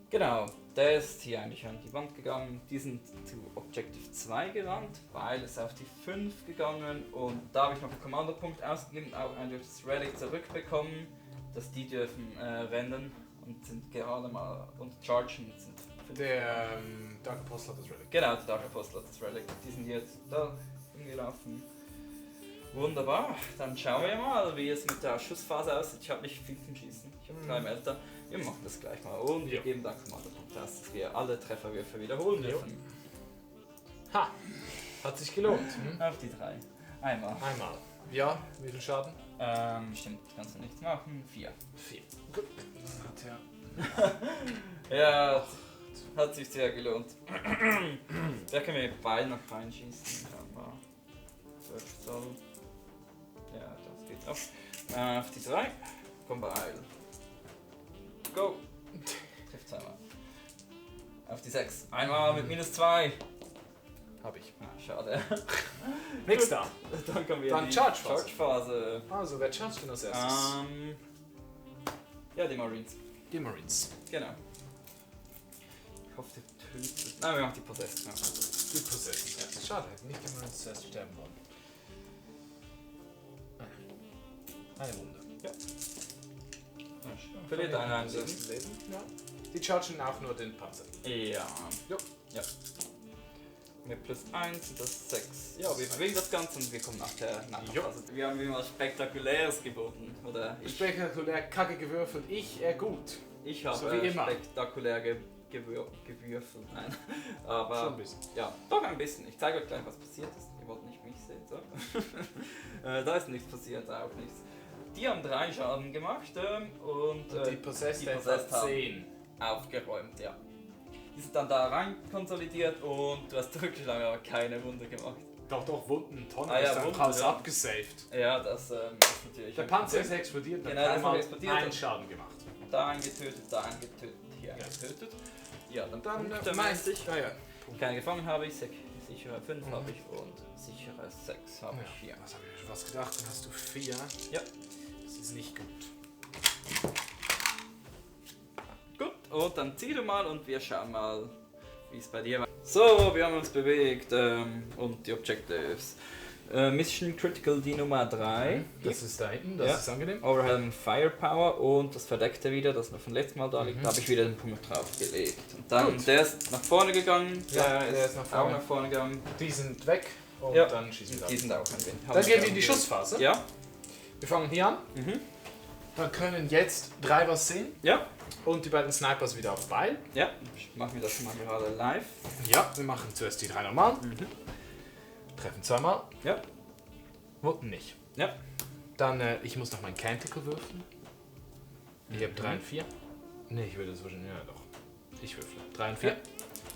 Genau, der ist hier eigentlich an die Wand gegangen. Die sind zu Objective 2 gerannt, weil es auf die 5 gegangen und da habe ich noch einen Kommandopunkt ausgegeben, auch ein durch das Relic zurückbekommen, dass die dürfen rennen und sind gerade mal und chargen. Der Dark Apostle hat das Relic. Genau, der Dark Apostle hat das Relic. Die sind jetzt da hingelaufen. Wunderbar, dann schauen wir mal, wie es mit der Schussphase aussieht. Ich habe nicht viel zum Schießen, ich habe 3 Melter. Wir machen das gleich mal und wir geben dann Kommandopunkt, dass wir alle Trefferwürfe wiederholen dürfen. Ha! Hat sich gelohnt. Auf die 3. Einmal. Ja, wie viel Schaden? Stimmt, kannst du nichts machen. 4. 4. Gut. Hat Ja, hat sich sehr gelohnt. Da können wir beide noch reinschießen. Ja, das geht auch. Auf die 3. Komm Beil. Go! Trifft zweimal. Auf die 6. Einmal mit -2. Hab ich. Ah, schade. Nix da. Dann kommen wir Dann in die Charge-Phase. Charge-Phase. Also, wer chargt denn als erstes? Ja, die Marines. Die Marines. Genau. Ich hoffe, der tötet. Nein, wir machen die Possessed. Ja. Die Possessed. Ja. Schade, nicht die Marines zuerst sterben wollen. Eine Wunde. Ja. Verliert einer ein Leben. Ja. Die chargen auch nur den Panzer. Ja. Jo. Ja. Mit +1 sind das 6. Ja, wir bewegen das Ganze und wir kommen nach der Phase. Wir haben immer Spektakuläres geboten. Oder ich. Spektakulär kacke gewürfelt. Ich gut. Ich habe so wie immer. Spektakulär gewürfelt. Nein. Aber schon ein bisschen. Ja, doch ein bisschen. Ich zeige euch gleich, was passiert ist. Ihr wollt nicht mich sehen, so. Da ist nichts passiert, auch nichts. Die haben 3 Schaden gemacht und die Possessed haben 10 aufgeräumt, ja. Die sind dann da rein konsolidiert und du hast durchgeschlagen, aber keine Wunde gemacht. Doch, Wunden, Tonnen, ja, ist Wunden, alles ja. abgesaved. Ja, das ist natürlich... Der Panzer ist explodiert, genau, das ist explodiert. einen Schaden gemacht. Da einen getötet, hier einen getötet. Ja, dann punktemäßig. Ja. Keine Gefangen habe ich, sichere 5 habe ich und sichere 6 habe ich hier. Was habe ich schon was gedacht? Dann hast du 4. Ja. Das ist nicht gut. Gut, und dann zieh du mal und wir schauen mal, wie es bei dir war. So, wir haben uns bewegt und die Objectives. Mission Critical die Nummer 3. Das ist da hinten, das ist angenehm. Overwhelming Firepower und das Verdeckte wieder, das noch vom letzten Mal da liegt, da habe ich wieder den Punkt drauf gelegt. Und dann, der ist nach vorne gegangen, der ist auch nach vorne gegangen. Die sind weg und dann schießen wir. Die sind auch ein wenig. Dann gehen wir in die Schussphase. Ja. Wir fangen hier an. Dann können jetzt 3 was sehen. Ja. Und die beiden Snipers wieder auf Beil. Ja, ich mache mir das mal gerade live. Ja, wir machen zuerst die 3 normal. Treffen zweimal. Ja. Wunden nicht. Ja. Dann, ich muss noch mein Canticle würfeln. Ich habe 3 und 4. Ne, ich würde das wahrscheinlich. Ja, doch. Ich würfle. 3 und 4. Ja.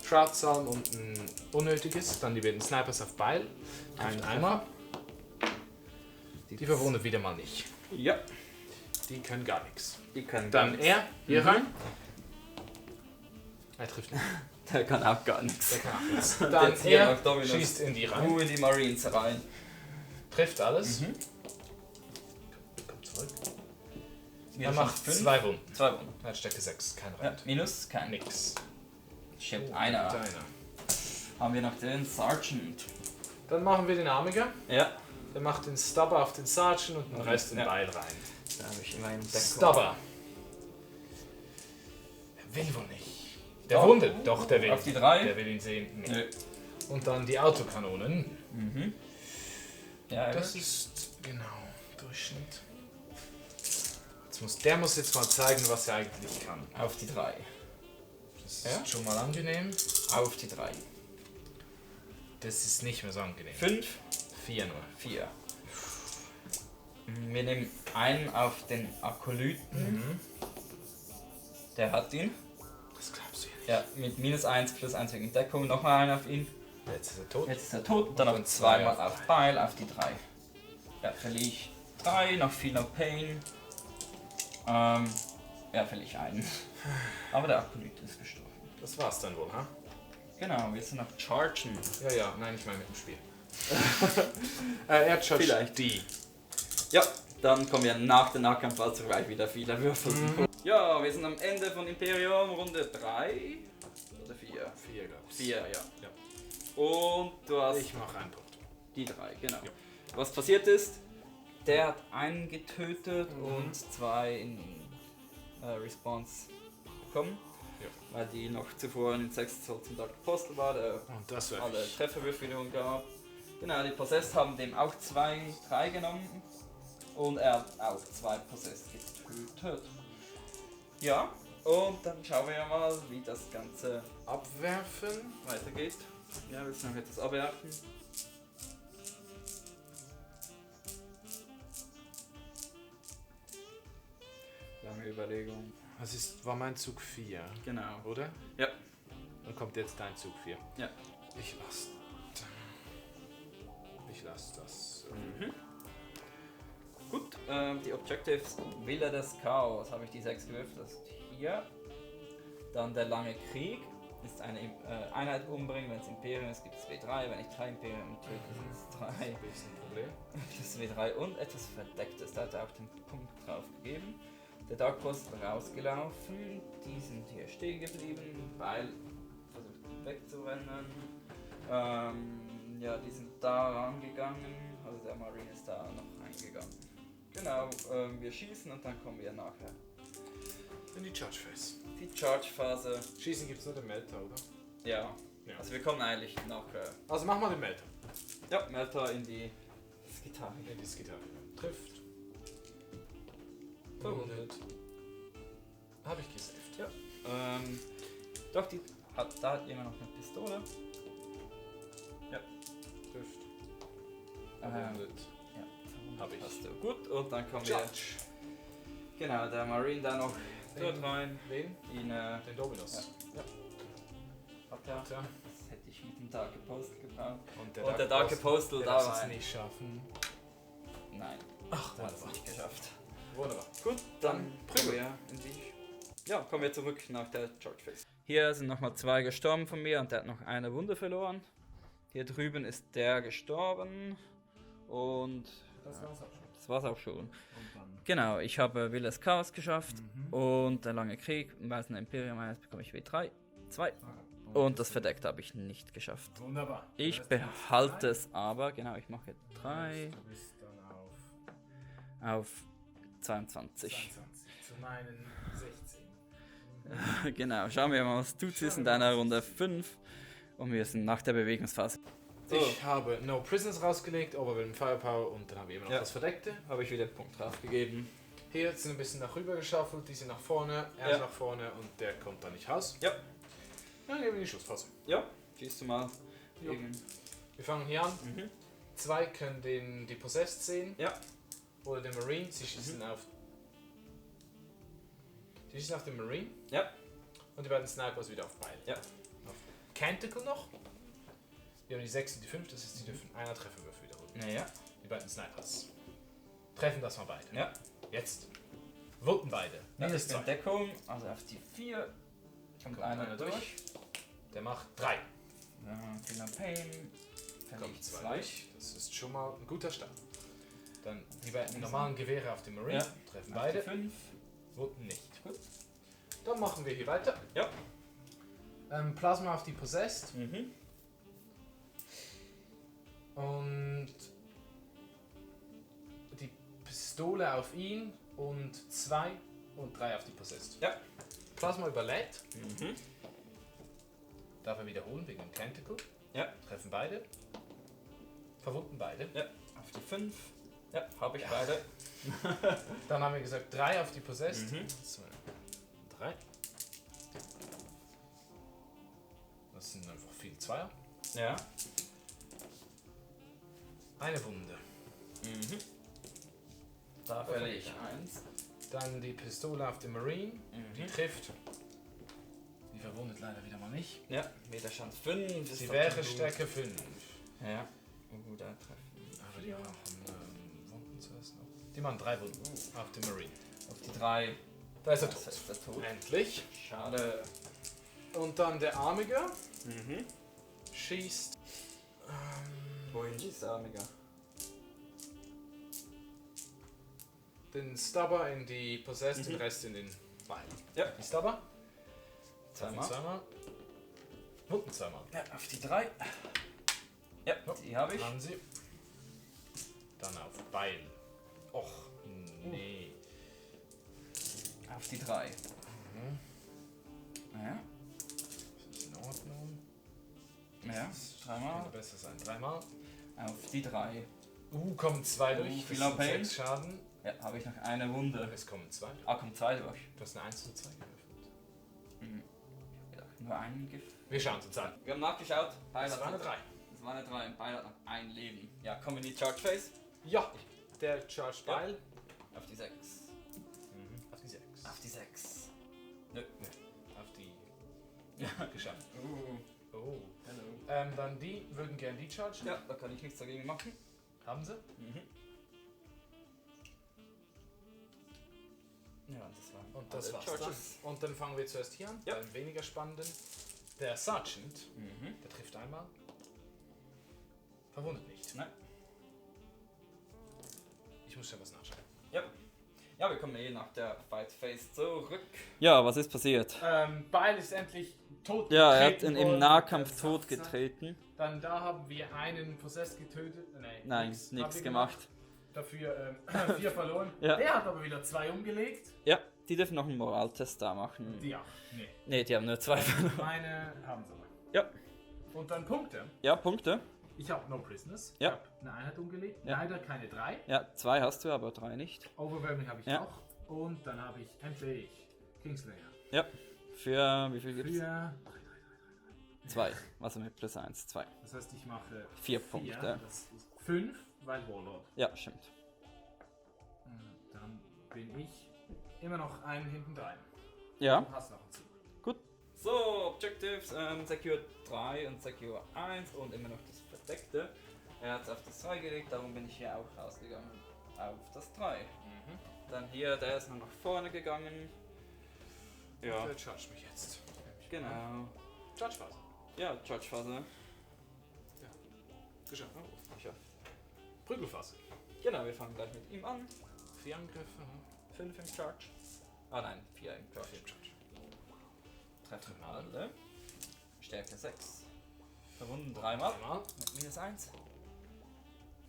Shroud-Salm und ein unnötiges. Dann die beiden Snipers auf Beil. Einmal. Die verwundet wieder mal nicht. Ja. Die können gar nichts. Die können dann gar er hier rein. Er trifft nicht. Der kann auch gar nichts. Der kann auch nichts. Dann er schießt in die rein. In die Marines rein. Trifft alles. Kommt zurück. Er macht 2 Wunden. 2 Wunden. Er hat Stärke 6. Kein Ja, Rand. minus kein. Nix. Stimmt, einer. Haben wir noch den Sergeant. Dann machen wir den Armiger. Ja. Der macht den Stubber auf den Sergeant und den Rest in Beil rein. Da habe ich immer einen Deck. Stubber. Er will wohl nicht. Der wundet. Doch, der will. Auf die 3. Der will ihn sehen. Nee. Nö. Und dann die Autokanonen. Ja, das ist genau Durchschnitt. Der muss jetzt mal zeigen, was er eigentlich kann. Auf die 3. Das ist schon mal angenehm. Auf die 3. Das ist nicht mehr so angenehm. 5. 4 nur. 4. Wir nehmen einen auf den Akolyten. Der hat ihn. Das glaubst du ja nicht. Ja, mit minus 1 plus 1 wegen Deckung. Nochmal einen auf ihn. Jetzt ist er tot. Jetzt ist er tot. Dann noch zweimal auf Beil auf die 3. Ja, verliere ich 3. Noch viel No Pain. Ja, verliere ich einen. Aber der Akolyt ist gestorben. Das war's dann wohl, ha? Genau, wir sind noch chargen. Ja, nein, ich meine mit dem Spiel. Er chargt Vielleicht. die. Ja, dann kommen wir nach dem Nahkampf also gleich wieder viele Würfel. Ja, wir sind am Ende von Imperium, Runde 3 oder 4? 4, glaube ich. 4, ja. Und du hast Ich mache einen Punkt. die 3, genau. Ja. Was passiert ist, der hat einen getötet und 2 in Response bekommen. Ja. Weil die noch zuvor in den 6 Zoll zum Dark Apostel war, der Und das wäre alle Trefferwürfe gab. Genau, die Possessed haben dem auch 3 genommen und er hat auch 2 Possessed getötet. Ja, und dann schauen wir mal, wie das Ganze abwerfen. weitergeht. Ja, willst du noch etwas abwerfen? Lange Überlegung. War mein Zug 4, Genau. oder? Ja. Dann kommt jetzt dein Zug 4. Ja. Ich lasse das. Gut, die Objectives Wille des Chaos habe ich die 6 gewürfelt, das ist hier. Dann der lange Krieg ist eine Einheit umbringen, wenn es Imperium ist, gibt es W3, wenn ich 3 Imperium töte, sind es 3. Das ist ein Problem. Das W3 und etwas Verdecktes, da hat er auch den Punkt drauf gegeben. Der Dark Post rausgelaufen, die sind hier stehen geblieben, weil versucht wegzurennen. Ja, die sind da rangegangen, also der Marine ist da noch reingegangen. Genau, wir schießen und dann kommen wir nachher. In die Charge Phase. Die Charge-Phase. Schießen gibt es nur den Melter, oder? Ja. Also wir kommen eigentlich nachher. Also machen wir den Melter. Ja, Melter in die Gitarre. In die Gitarre. Trifft. Verwundet. Habe ich gesaved. Ja. Doch, da hat jemand noch eine Pistole. Ja. Trifft. Verwundet. Ja, habe ich. Hast du. Gut, und dann kommen Charge. wir. Genau, der Marine da noch dort rein. Wen? Den Dominus. Ja. Hat er. Das hätte ich mit dem Dark Apostle gebraucht. Und der Dark Apostle da war. Es nicht schaffen. Nein. Ach, der hat es nicht geschafft. Wunderbar. Gut, dann kommen wir in die. Ja, kommen wir zurück nach der Charge Phase. Hier sind nochmal 2 gestorben von mir und der hat noch eine Wunde verloren. Hier drüben ist der gestorben und das war's auch schon. Genau, ich habe Wille des Chaos geschafft und der lange Krieg im Weißen Imperium 1 bekomme ich W3, 2 und das Verdeckt habe ich nicht geschafft. Wunderbar. Ich behalte es aber, genau, ich mache 3 Du bist dann auf 22. Zu meinen 16. Genau, schauen wir mal, was du ziehst in deiner Runde 5 und wir sind nach der Bewegungsphase. So. Ich habe No Prisoners rausgelegt, Overwhelming Firepower und dann habe ich immer noch das Verdeckte. Habe ich wieder einen Punkt drauf gegeben. Hier sind ein bisschen nach rüber geschaufelt, die sind nach vorne, er ist nach vorne und der kommt da nicht raus. Ja. Dann gehen wir in die Schlussphase. Ja, schießt du mal. Wir fangen hier an. 2 können die Possessed sehen. Ja. Oder den Marine, sie schießen auf Die schießen auf den Marine. Ja. Und die beiden Snipers wieder auf beide. Ja. Auf Canticle noch. Wir haben die 6 und die 5, das heißt, die dürfen einer Trefferwürfel wiederholen. Ja. Die beiden Snipers. Treffen das mal beide. Ja. Jetzt. Wurden beide. Minus 2. Deckung, also auf die 4. Kommt einer durch. Der macht 3. Finger Pain. Kommt 2 durch. Das ist schon mal ein guter Start. Dann die beiden normalen Gewehre auf den Marine. Ja. Treffen beide. 5. Wurden nicht. Gut. Dann machen wir hier weiter. Ja. Plasma auf die Possessed. Mhm. Und die Pistole auf ihn und 2 und 3 auf die Possessed. Ja. Plasma überlädt. Mhm. Darf er wiederholen wegen dem Tentacle. Ja. Treffen beide. Verwunden beide. Ja. Auf die 5. Ja, habe ich beide. Dann haben wir gesagt 3 auf die Possessed. Mhm. 2, 3. Das sind einfach viel Zweier. Ja. Eine Wunde. Mhm. Da verliere ich 1. Dann die Pistole auf den Marine. Die Mhm. trifft. Die verwundet leider wieder mal nicht. Ja, Widerstand 5. Sie wäre Stärke 5. Ja. Da treffen. Aber die machen Wunden zuerst noch. Die machen 3 Wunden auf den Marine. Auf die 3. Da ist er Das tot. ist der Tod. Endlich. Schade. Und dann der Armige Mhm. schießt. Wohin schießt der Amiga? Den Stubber in die Possessed, den Rest in den Bein. Ja. Die Stubber. Zweimal. Zweimal. Wunden zweimal. Ja, auf die 3. Ja, die habe ich. Haben sie. Dann auf Beil. Och, nee. Auf die 3. Ja. Das ist in Ordnung. Ja. Könnte 3-mal. besser sein. 3-mal. Auf die 3. Kommen 2 durch. viel Das sind Pain. 6 Schaden. Ja, habe ich noch eine Wunde. Es kommen 2. Ah, kommt 2 durch. Du hast eine 1 und 2 gewürfelt. Ja, nur einen Gift. Wir schauen uns an. Wir haben nachgeschaut. Das war eine 3. Das war eine 3 und beide hat noch ein Leben. Ja, kommen in die Charge Phase. Ja, der Charge Ja. Beil. Auf die 6. Auf die 6. Auf die 6. Nö. Auf die. Ja. Geschafft. Oh. Hello. Dann die würden gern die chargen. Ja, da kann ich nichts dagegen machen. Haben sie? Ja, das war. Und das alle war's dann. Charges. Und dann fangen wir zuerst hier an, Ja. beim weniger spannenden. Der Sergeant, der trifft einmal. Verwundet nicht. Nein. Ich muss schon was nachschauen. Ja. Ja, wir kommen nach der Fight Phase zurück. Ja, was ist passiert? Beil ist endlich tot. Ja, er hat getreten ihn im worden. Nahkampf Der tot Sachse. getreten. Dann da haben wir einen Possessed getötet. Nein, nichts nichts haben wir gemacht. Dafür 4 verloren. Ja. Der hat aber wieder 2 umgelegt. Ja, die dürfen noch einen Moraltest da machen. Ja, nee. Ne, die haben nur 2 verloren. Meine haben sie. Ja. Und dann Punkte. Ja, Punkte. Ich habe No Prisoners. Ja. Ich habe eine Einheit umgelegt. Ja. Leider keine 3. Ja, 2 hast du, aber 3 nicht. Overwhelming habe ich Ja. auch. Und dann habe ich endlich Kingslayer. Ja. Für wie viel gibt's? Für 2. Also mit plus 1, 2. das heißt, ich mache 4 Punkte. Das ist 5, weil Warlord. Ja, stimmt. Dann bin ich immer noch einen hinten rein. Ja. Du hast noch einen Zug. Gut. So, Objectives, Secure 3 und Secure 1 und immer noch das Verdeckte. Er hat es auf das 3 gelegt, darum bin ich hier auch rausgegangen auf das 3. Dann hier, der ist noch nach vorne gegangen. Ja, Der charge mich jetzt. genau. Charge Phase. Ja, Charge Phase. Geschafft. Geschafft. Prügelphase. Genau, wir fangen gleich mit ihm an. 4 Angriffe. 5 im Charge. Ah nein, 4 im Charge. 4 im Charge. Treffen alle. Stärke 6. Verwunden 3-mal. Einmal. Mit minus 1.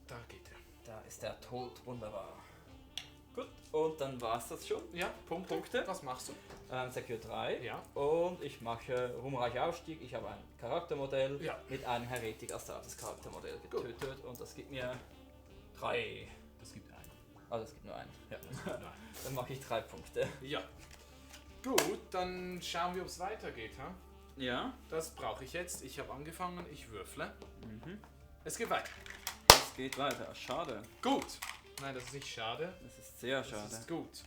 Da geht er. Da ist der tot, wunderbar. Gut, und dann war es das schon. Ja, Punkte. Was machst du? Secure 3. Ja. Und ich mache ruhmreicher Aufstieg. Ich habe ein Charaktermodell Ja. mit einem Heretic Astartes Charaktermodell getötet. Und das gibt mir 3. Das gibt einen. Also es gibt nur einen. Ja. Nein. Dann mache ich 3 Punkte. Ja. Gut, dann schauen wir, ob es weitergeht. Ha? Ja. Das brauche ich jetzt. Ich habe angefangen, ich würfle. Es geht weiter. Es geht weiter. Schade. Gut. Nein, das ist nicht schade. Das ist sehr Das schade. ist gut.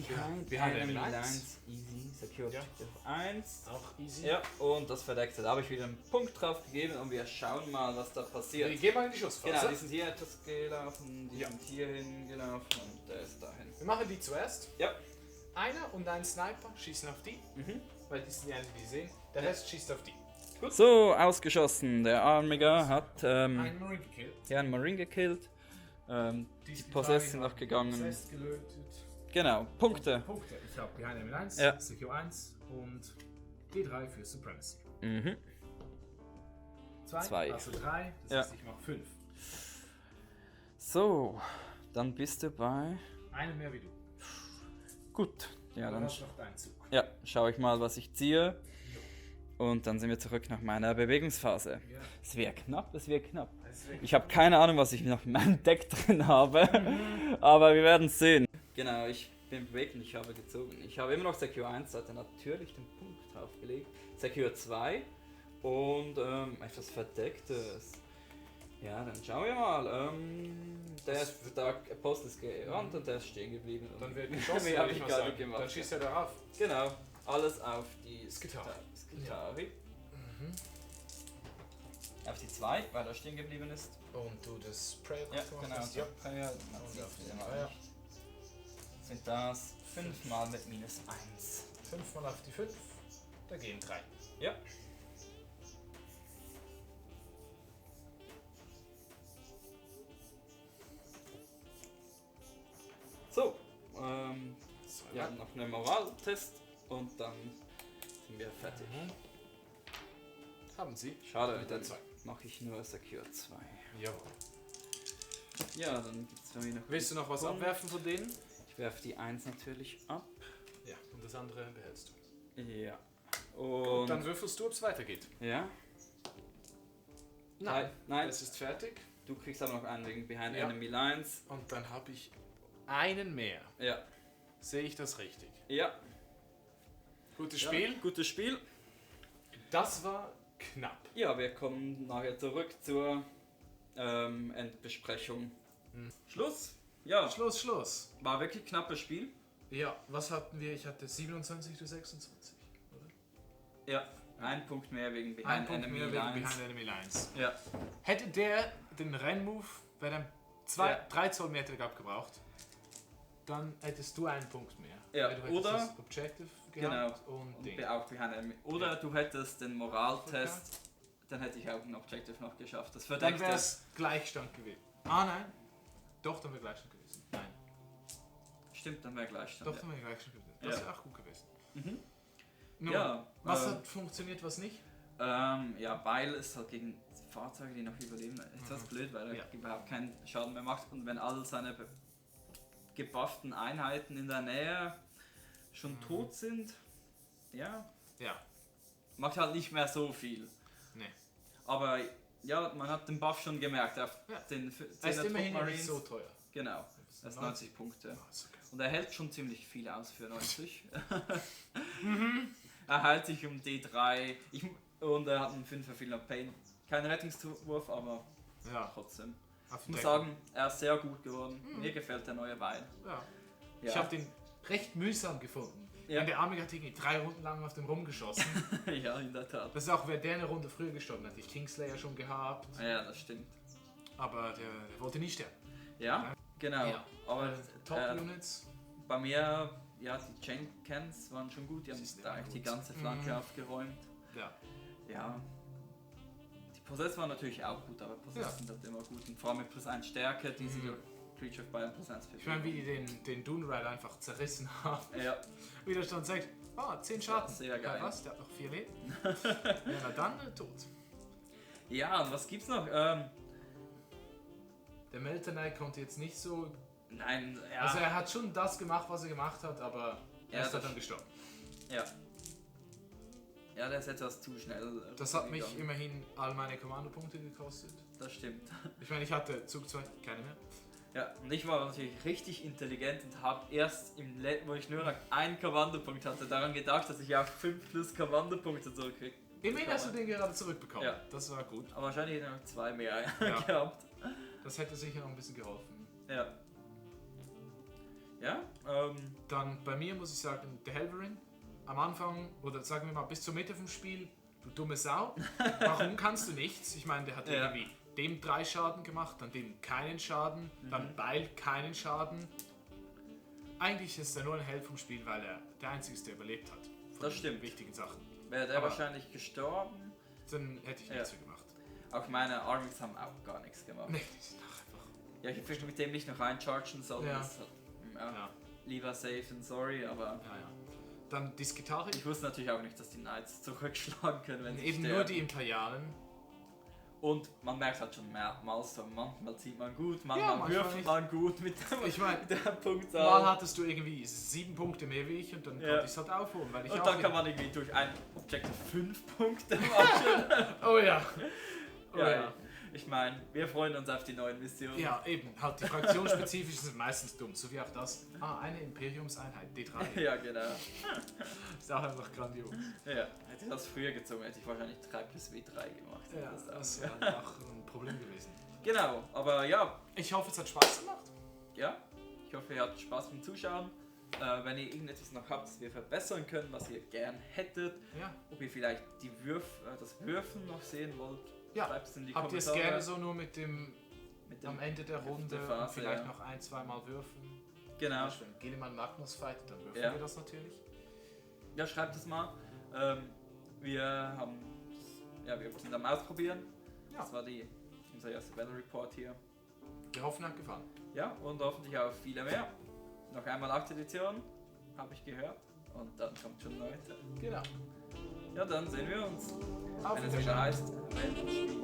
Behind Enemy Lines. Easy. Secure Objective 1. Auch easy. Ja, und das Verdeckte. Da habe ich wieder einen Punkt drauf gegeben und wir schauen mal, was da passiert. Wir gehen mal in die Schussphase. Genau, die sind hier etwas gelaufen, die sind hier hingelaufen und der ist dahin. Wir machen die zuerst. Ja. Einer und ein Sniper schießen auf die, weil die sind die einzigen, die sehen. Der Rest schießt auf die. Gut. So, ausgeschossen. Der Armiger hat Einen Marine gekillt. ja, einen Marine gekillt. Die Possess sind noch gegangen. Possess gelötet. Genau, Punkte. Punkte. Ich habe Behind Enemy 1, Ja. Secure 1 und D3 für Supremacy. Mhm. 2, also 3, das Ja. heißt ich mache 5. So, dann bist du bei... Einen mehr wie du. Gut. Ja, Du dann hast noch deinen Zug. ja, schaue ich mal, was ich ziehe. Und dann sind wir zurück nach meiner Bewegungsphase. Ja. Es wäre knapp, es wäre knapp. Deswegen- Ich habe keine Ahnung, was ich noch in meinem Deck drin habe, aber wir werden es sehen. Genau, ich bin bewegt und ich habe gezogen. Ich habe immer noch Secure 1, hatte natürlich den Punkt draufgelegt. Secure 2 und etwas Verdecktes. Ja, dann schauen wir mal. Der Apostel ist gerannt und der ist stehen geblieben. Dann wird geschossen, Wie würde habe ich ich mal gerade sagen. gemacht. Dann schießt er darauf. Genau, alles auf die Skitari. Skitari. Auf die 2, weil er stehen geblieben ist. Und du das Prayer Ja, gemacht genau. hast. Ja. Ja, Und auf den ja. Dreier. Sind das 5 mal mit minus 1. 5 mal auf die 5. Da gehen 3. Ja. So, wir haben noch einen Moraltest und dann sind wir fertig. Haben Sie? Schade, Mit dann der 2. mache ich nur Secure 2. Jawohl. Ja, dann gibt es bei mir noch... Willst du noch was abwerfen von denen? Ich werfe die 1 natürlich ab. Ja. Und das andere behältst du. Ja. Und Und... dann würfelst du, ob es weitergeht. ja. Nein. Nein, Es ist fertig. du kriegst aber noch einen wegen Behind Ja. Enemy Lines. Und dann habe ich einen mehr. Ja. Sehe ich das richtig? Ja. Gutes Ja, Spiel. gutes Spiel. Das war knapp. Ja, wir kommen nachher zurück zur Endbesprechung. Schluss. Ja, Schluss. war wirklich knappes Spiel. Ja, was hatten wir? Ich hatte 27 zu 26, oder? Ja, ein Punkt mehr wegen Behind Ein Punkt Enemy mehr wegen Lines. Behind Enemy Lines. Ja. Hätte der den Rennmove, wäre dann Ja. 3 Zoll mehr Trick abgebraucht, dann hättest du einen Punkt mehr. Ja, Weil du hättest oder- das Objective gehabt und Und Ding. auch Behind Enemy. Oder du hättest den Moraltest, dann hätte ich auch ein Objective noch geschafft. Das Dann verdeckte. wäre es Gleichstand gewesen. Ah nein. Doch, dann wäre Gleichstand gewesen. Nein. Stimmt, dann wäre Gleichstand. Doch, dann wäre Gleichstand gewesen. Das Ja. wäre auch gut gewesen. Mhm. Nun, Ja, was hat funktioniert, was nicht? Ja, weil es halt gegen Fahrzeuge, die noch überleben, etwas blöd, weil er Ja. überhaupt keinen Schaden mehr macht. Und wenn all seine gebufften Einheiten in der Nähe schon tot sind, ja, Ja. macht halt nicht mehr so viel. Nee. Aber ja, man hat den Buff schon gemerkt auf Ja. den Er ist 10er immerhin Trupp nicht Marines. so teuer. Genau, das ist 90 Punkte. Ah, ist okay. Und er hält schon ziemlich viel aus für 90. Er hält sich um D3 und er hat einen 5er Feel Pain. Kein Rettungswurf, aber Ja. trotzdem. Auf Ich den muss Decken. sagen, er ist sehr gut geworden. Mir gefällt der neue Wein. Ja. Ja. Ich habe den recht mühsam gefunden. Ja. Der Arme hat irgendwie 3 Runden lang auf dem rumgeschossen. Ja, in der Tat. Das ist auch, wer der eine Runde früher gestorben hat. Ich Kingslayer schon gehabt, Ja, das stimmt. aber der wollte nie sterben. Ja, genau. Ja. Aber Top-Units. bei mir, ja, die Chain Cans waren schon gut. Die haben Das ist da immer eigentlich die gut. ganze Flanke aufgeräumt. Ja. Ja. Die Possess waren natürlich auch gut, aber Possess Ja. sind halt immer gut. Und vor allem mit +1 Stärke, die sie durch Creature of Bayern +1 Ich meine, wie die den Dune Rider einfach zerrissen haben. Ja, Widerstand sagt, 10 Schaden. sehr geil. Ja, was? Der hat noch 4 Leben. Ja, na dann tot. ja, und was gibt's noch? Der Meltanei konnte jetzt nicht so. Nein, ja. Also er hat schon das gemacht, was er gemacht hat, aber er Ja, ist halt das- dann gestorben. ja. Ja, der ist etwas zu schnell. Das hat mich gegangen. immerhin all meine Kommandopunkte gekostet. Das stimmt. Ich meine, ich hatte Zug 2 keine mehr. Ja, und ich war natürlich richtig intelligent und habe erst wo ich nur noch einen Kommandopunkt hatte, daran gedacht, dass ich auch 5 plus Kommandopunkte zurückkriege. Immerhin hast du den gerade zurückbekommen. Ja. Das war gut. Aber wahrscheinlich hätte ich noch 2 mehr Ja. gehabt. Das hätte sicher noch ein bisschen geholfen. Ja. Ja? Dann bei mir muss ich sagen, der Helverin. Am Anfang, oder sagen wir mal bis zur Mitte vom Spiel, du dumme Sau. Warum kannst du nichts? Ich meine, der hat irgendwie dem 3 Schaden gemacht, dann dem keinen Schaden, dann Beil keinen Schaden. Eigentlich ist er nur ein Held vom Spiel, weil er der Einzige ist, der überlebt hat. Das stimmt. Wichtigen Sachen. Wäre der wahrscheinlich gestorben? Dann hätte ich nichts so gemacht. Auch meine Armings haben auch gar nichts gemacht. Nee, die sind einfach... Ja, ich hätte mit dem nicht noch einchargen sollen. Ja. Das hat, lieber safe and sorry, aber... Ja. Dann die Skitari. Ich wusste natürlich auch nicht, dass die Knights zurückschlagen können, wenn sie eben sterben. nur die Imperialen. Und man merkt halt schon mehrmals so, manchmal zieht man gut, manchmal wirft man gut mit der Punktzahl. Mal hattest du irgendwie 7 Punkte mehr wie ich und dann konnte ich es halt aufholen. Weil ich und auch dann kann man irgendwie durch ein Objective 5 Punkte machen. Oh ja. Ich meine, wir freuen uns auf die neuen Missionen. Ja, eben. Halt die fraktionsspezifischen sind meistens dumm, so wie auch das. Eine Imperiumseinheit, D3. Ja, genau. Ist auch einfach grandios. Ja, hätte ich das früher gezogen, hätte ich wahrscheinlich 3 plus W3 gemacht. Ja, das wäre auch ein Problem gewesen. Genau, aber ja. Ich hoffe, es hat Spaß gemacht. Ja, ich hoffe, ihr hattet Spaß beim Zuschauen. Wenn ihr irgendetwas noch habt, das wir verbessern können, was ihr gern hättet, ob ihr vielleicht das Würfen noch sehen wollt, schreibt es in die Kommentare. Habt ihr es gerne so nur mit dem am Ende der Runde Phase, und vielleicht noch 1-2 Mal würfen? Genau. Wenn Gilliman Magnus fight, dann würfen wir das natürlich. Ja, schreibt es mal. Wir sind am Ausprobieren. Ja. Das war unser erster Battle Report hier. Wir hoffen, hat gefallen. Ja, und hoffentlich auch viele mehr. Noch einmal 8. Edition, habe ich gehört. Und dann kommt schon 9. Genau. Ja, dann sehen wir uns. Auf wenn es wieder heißt, Weltenspiel.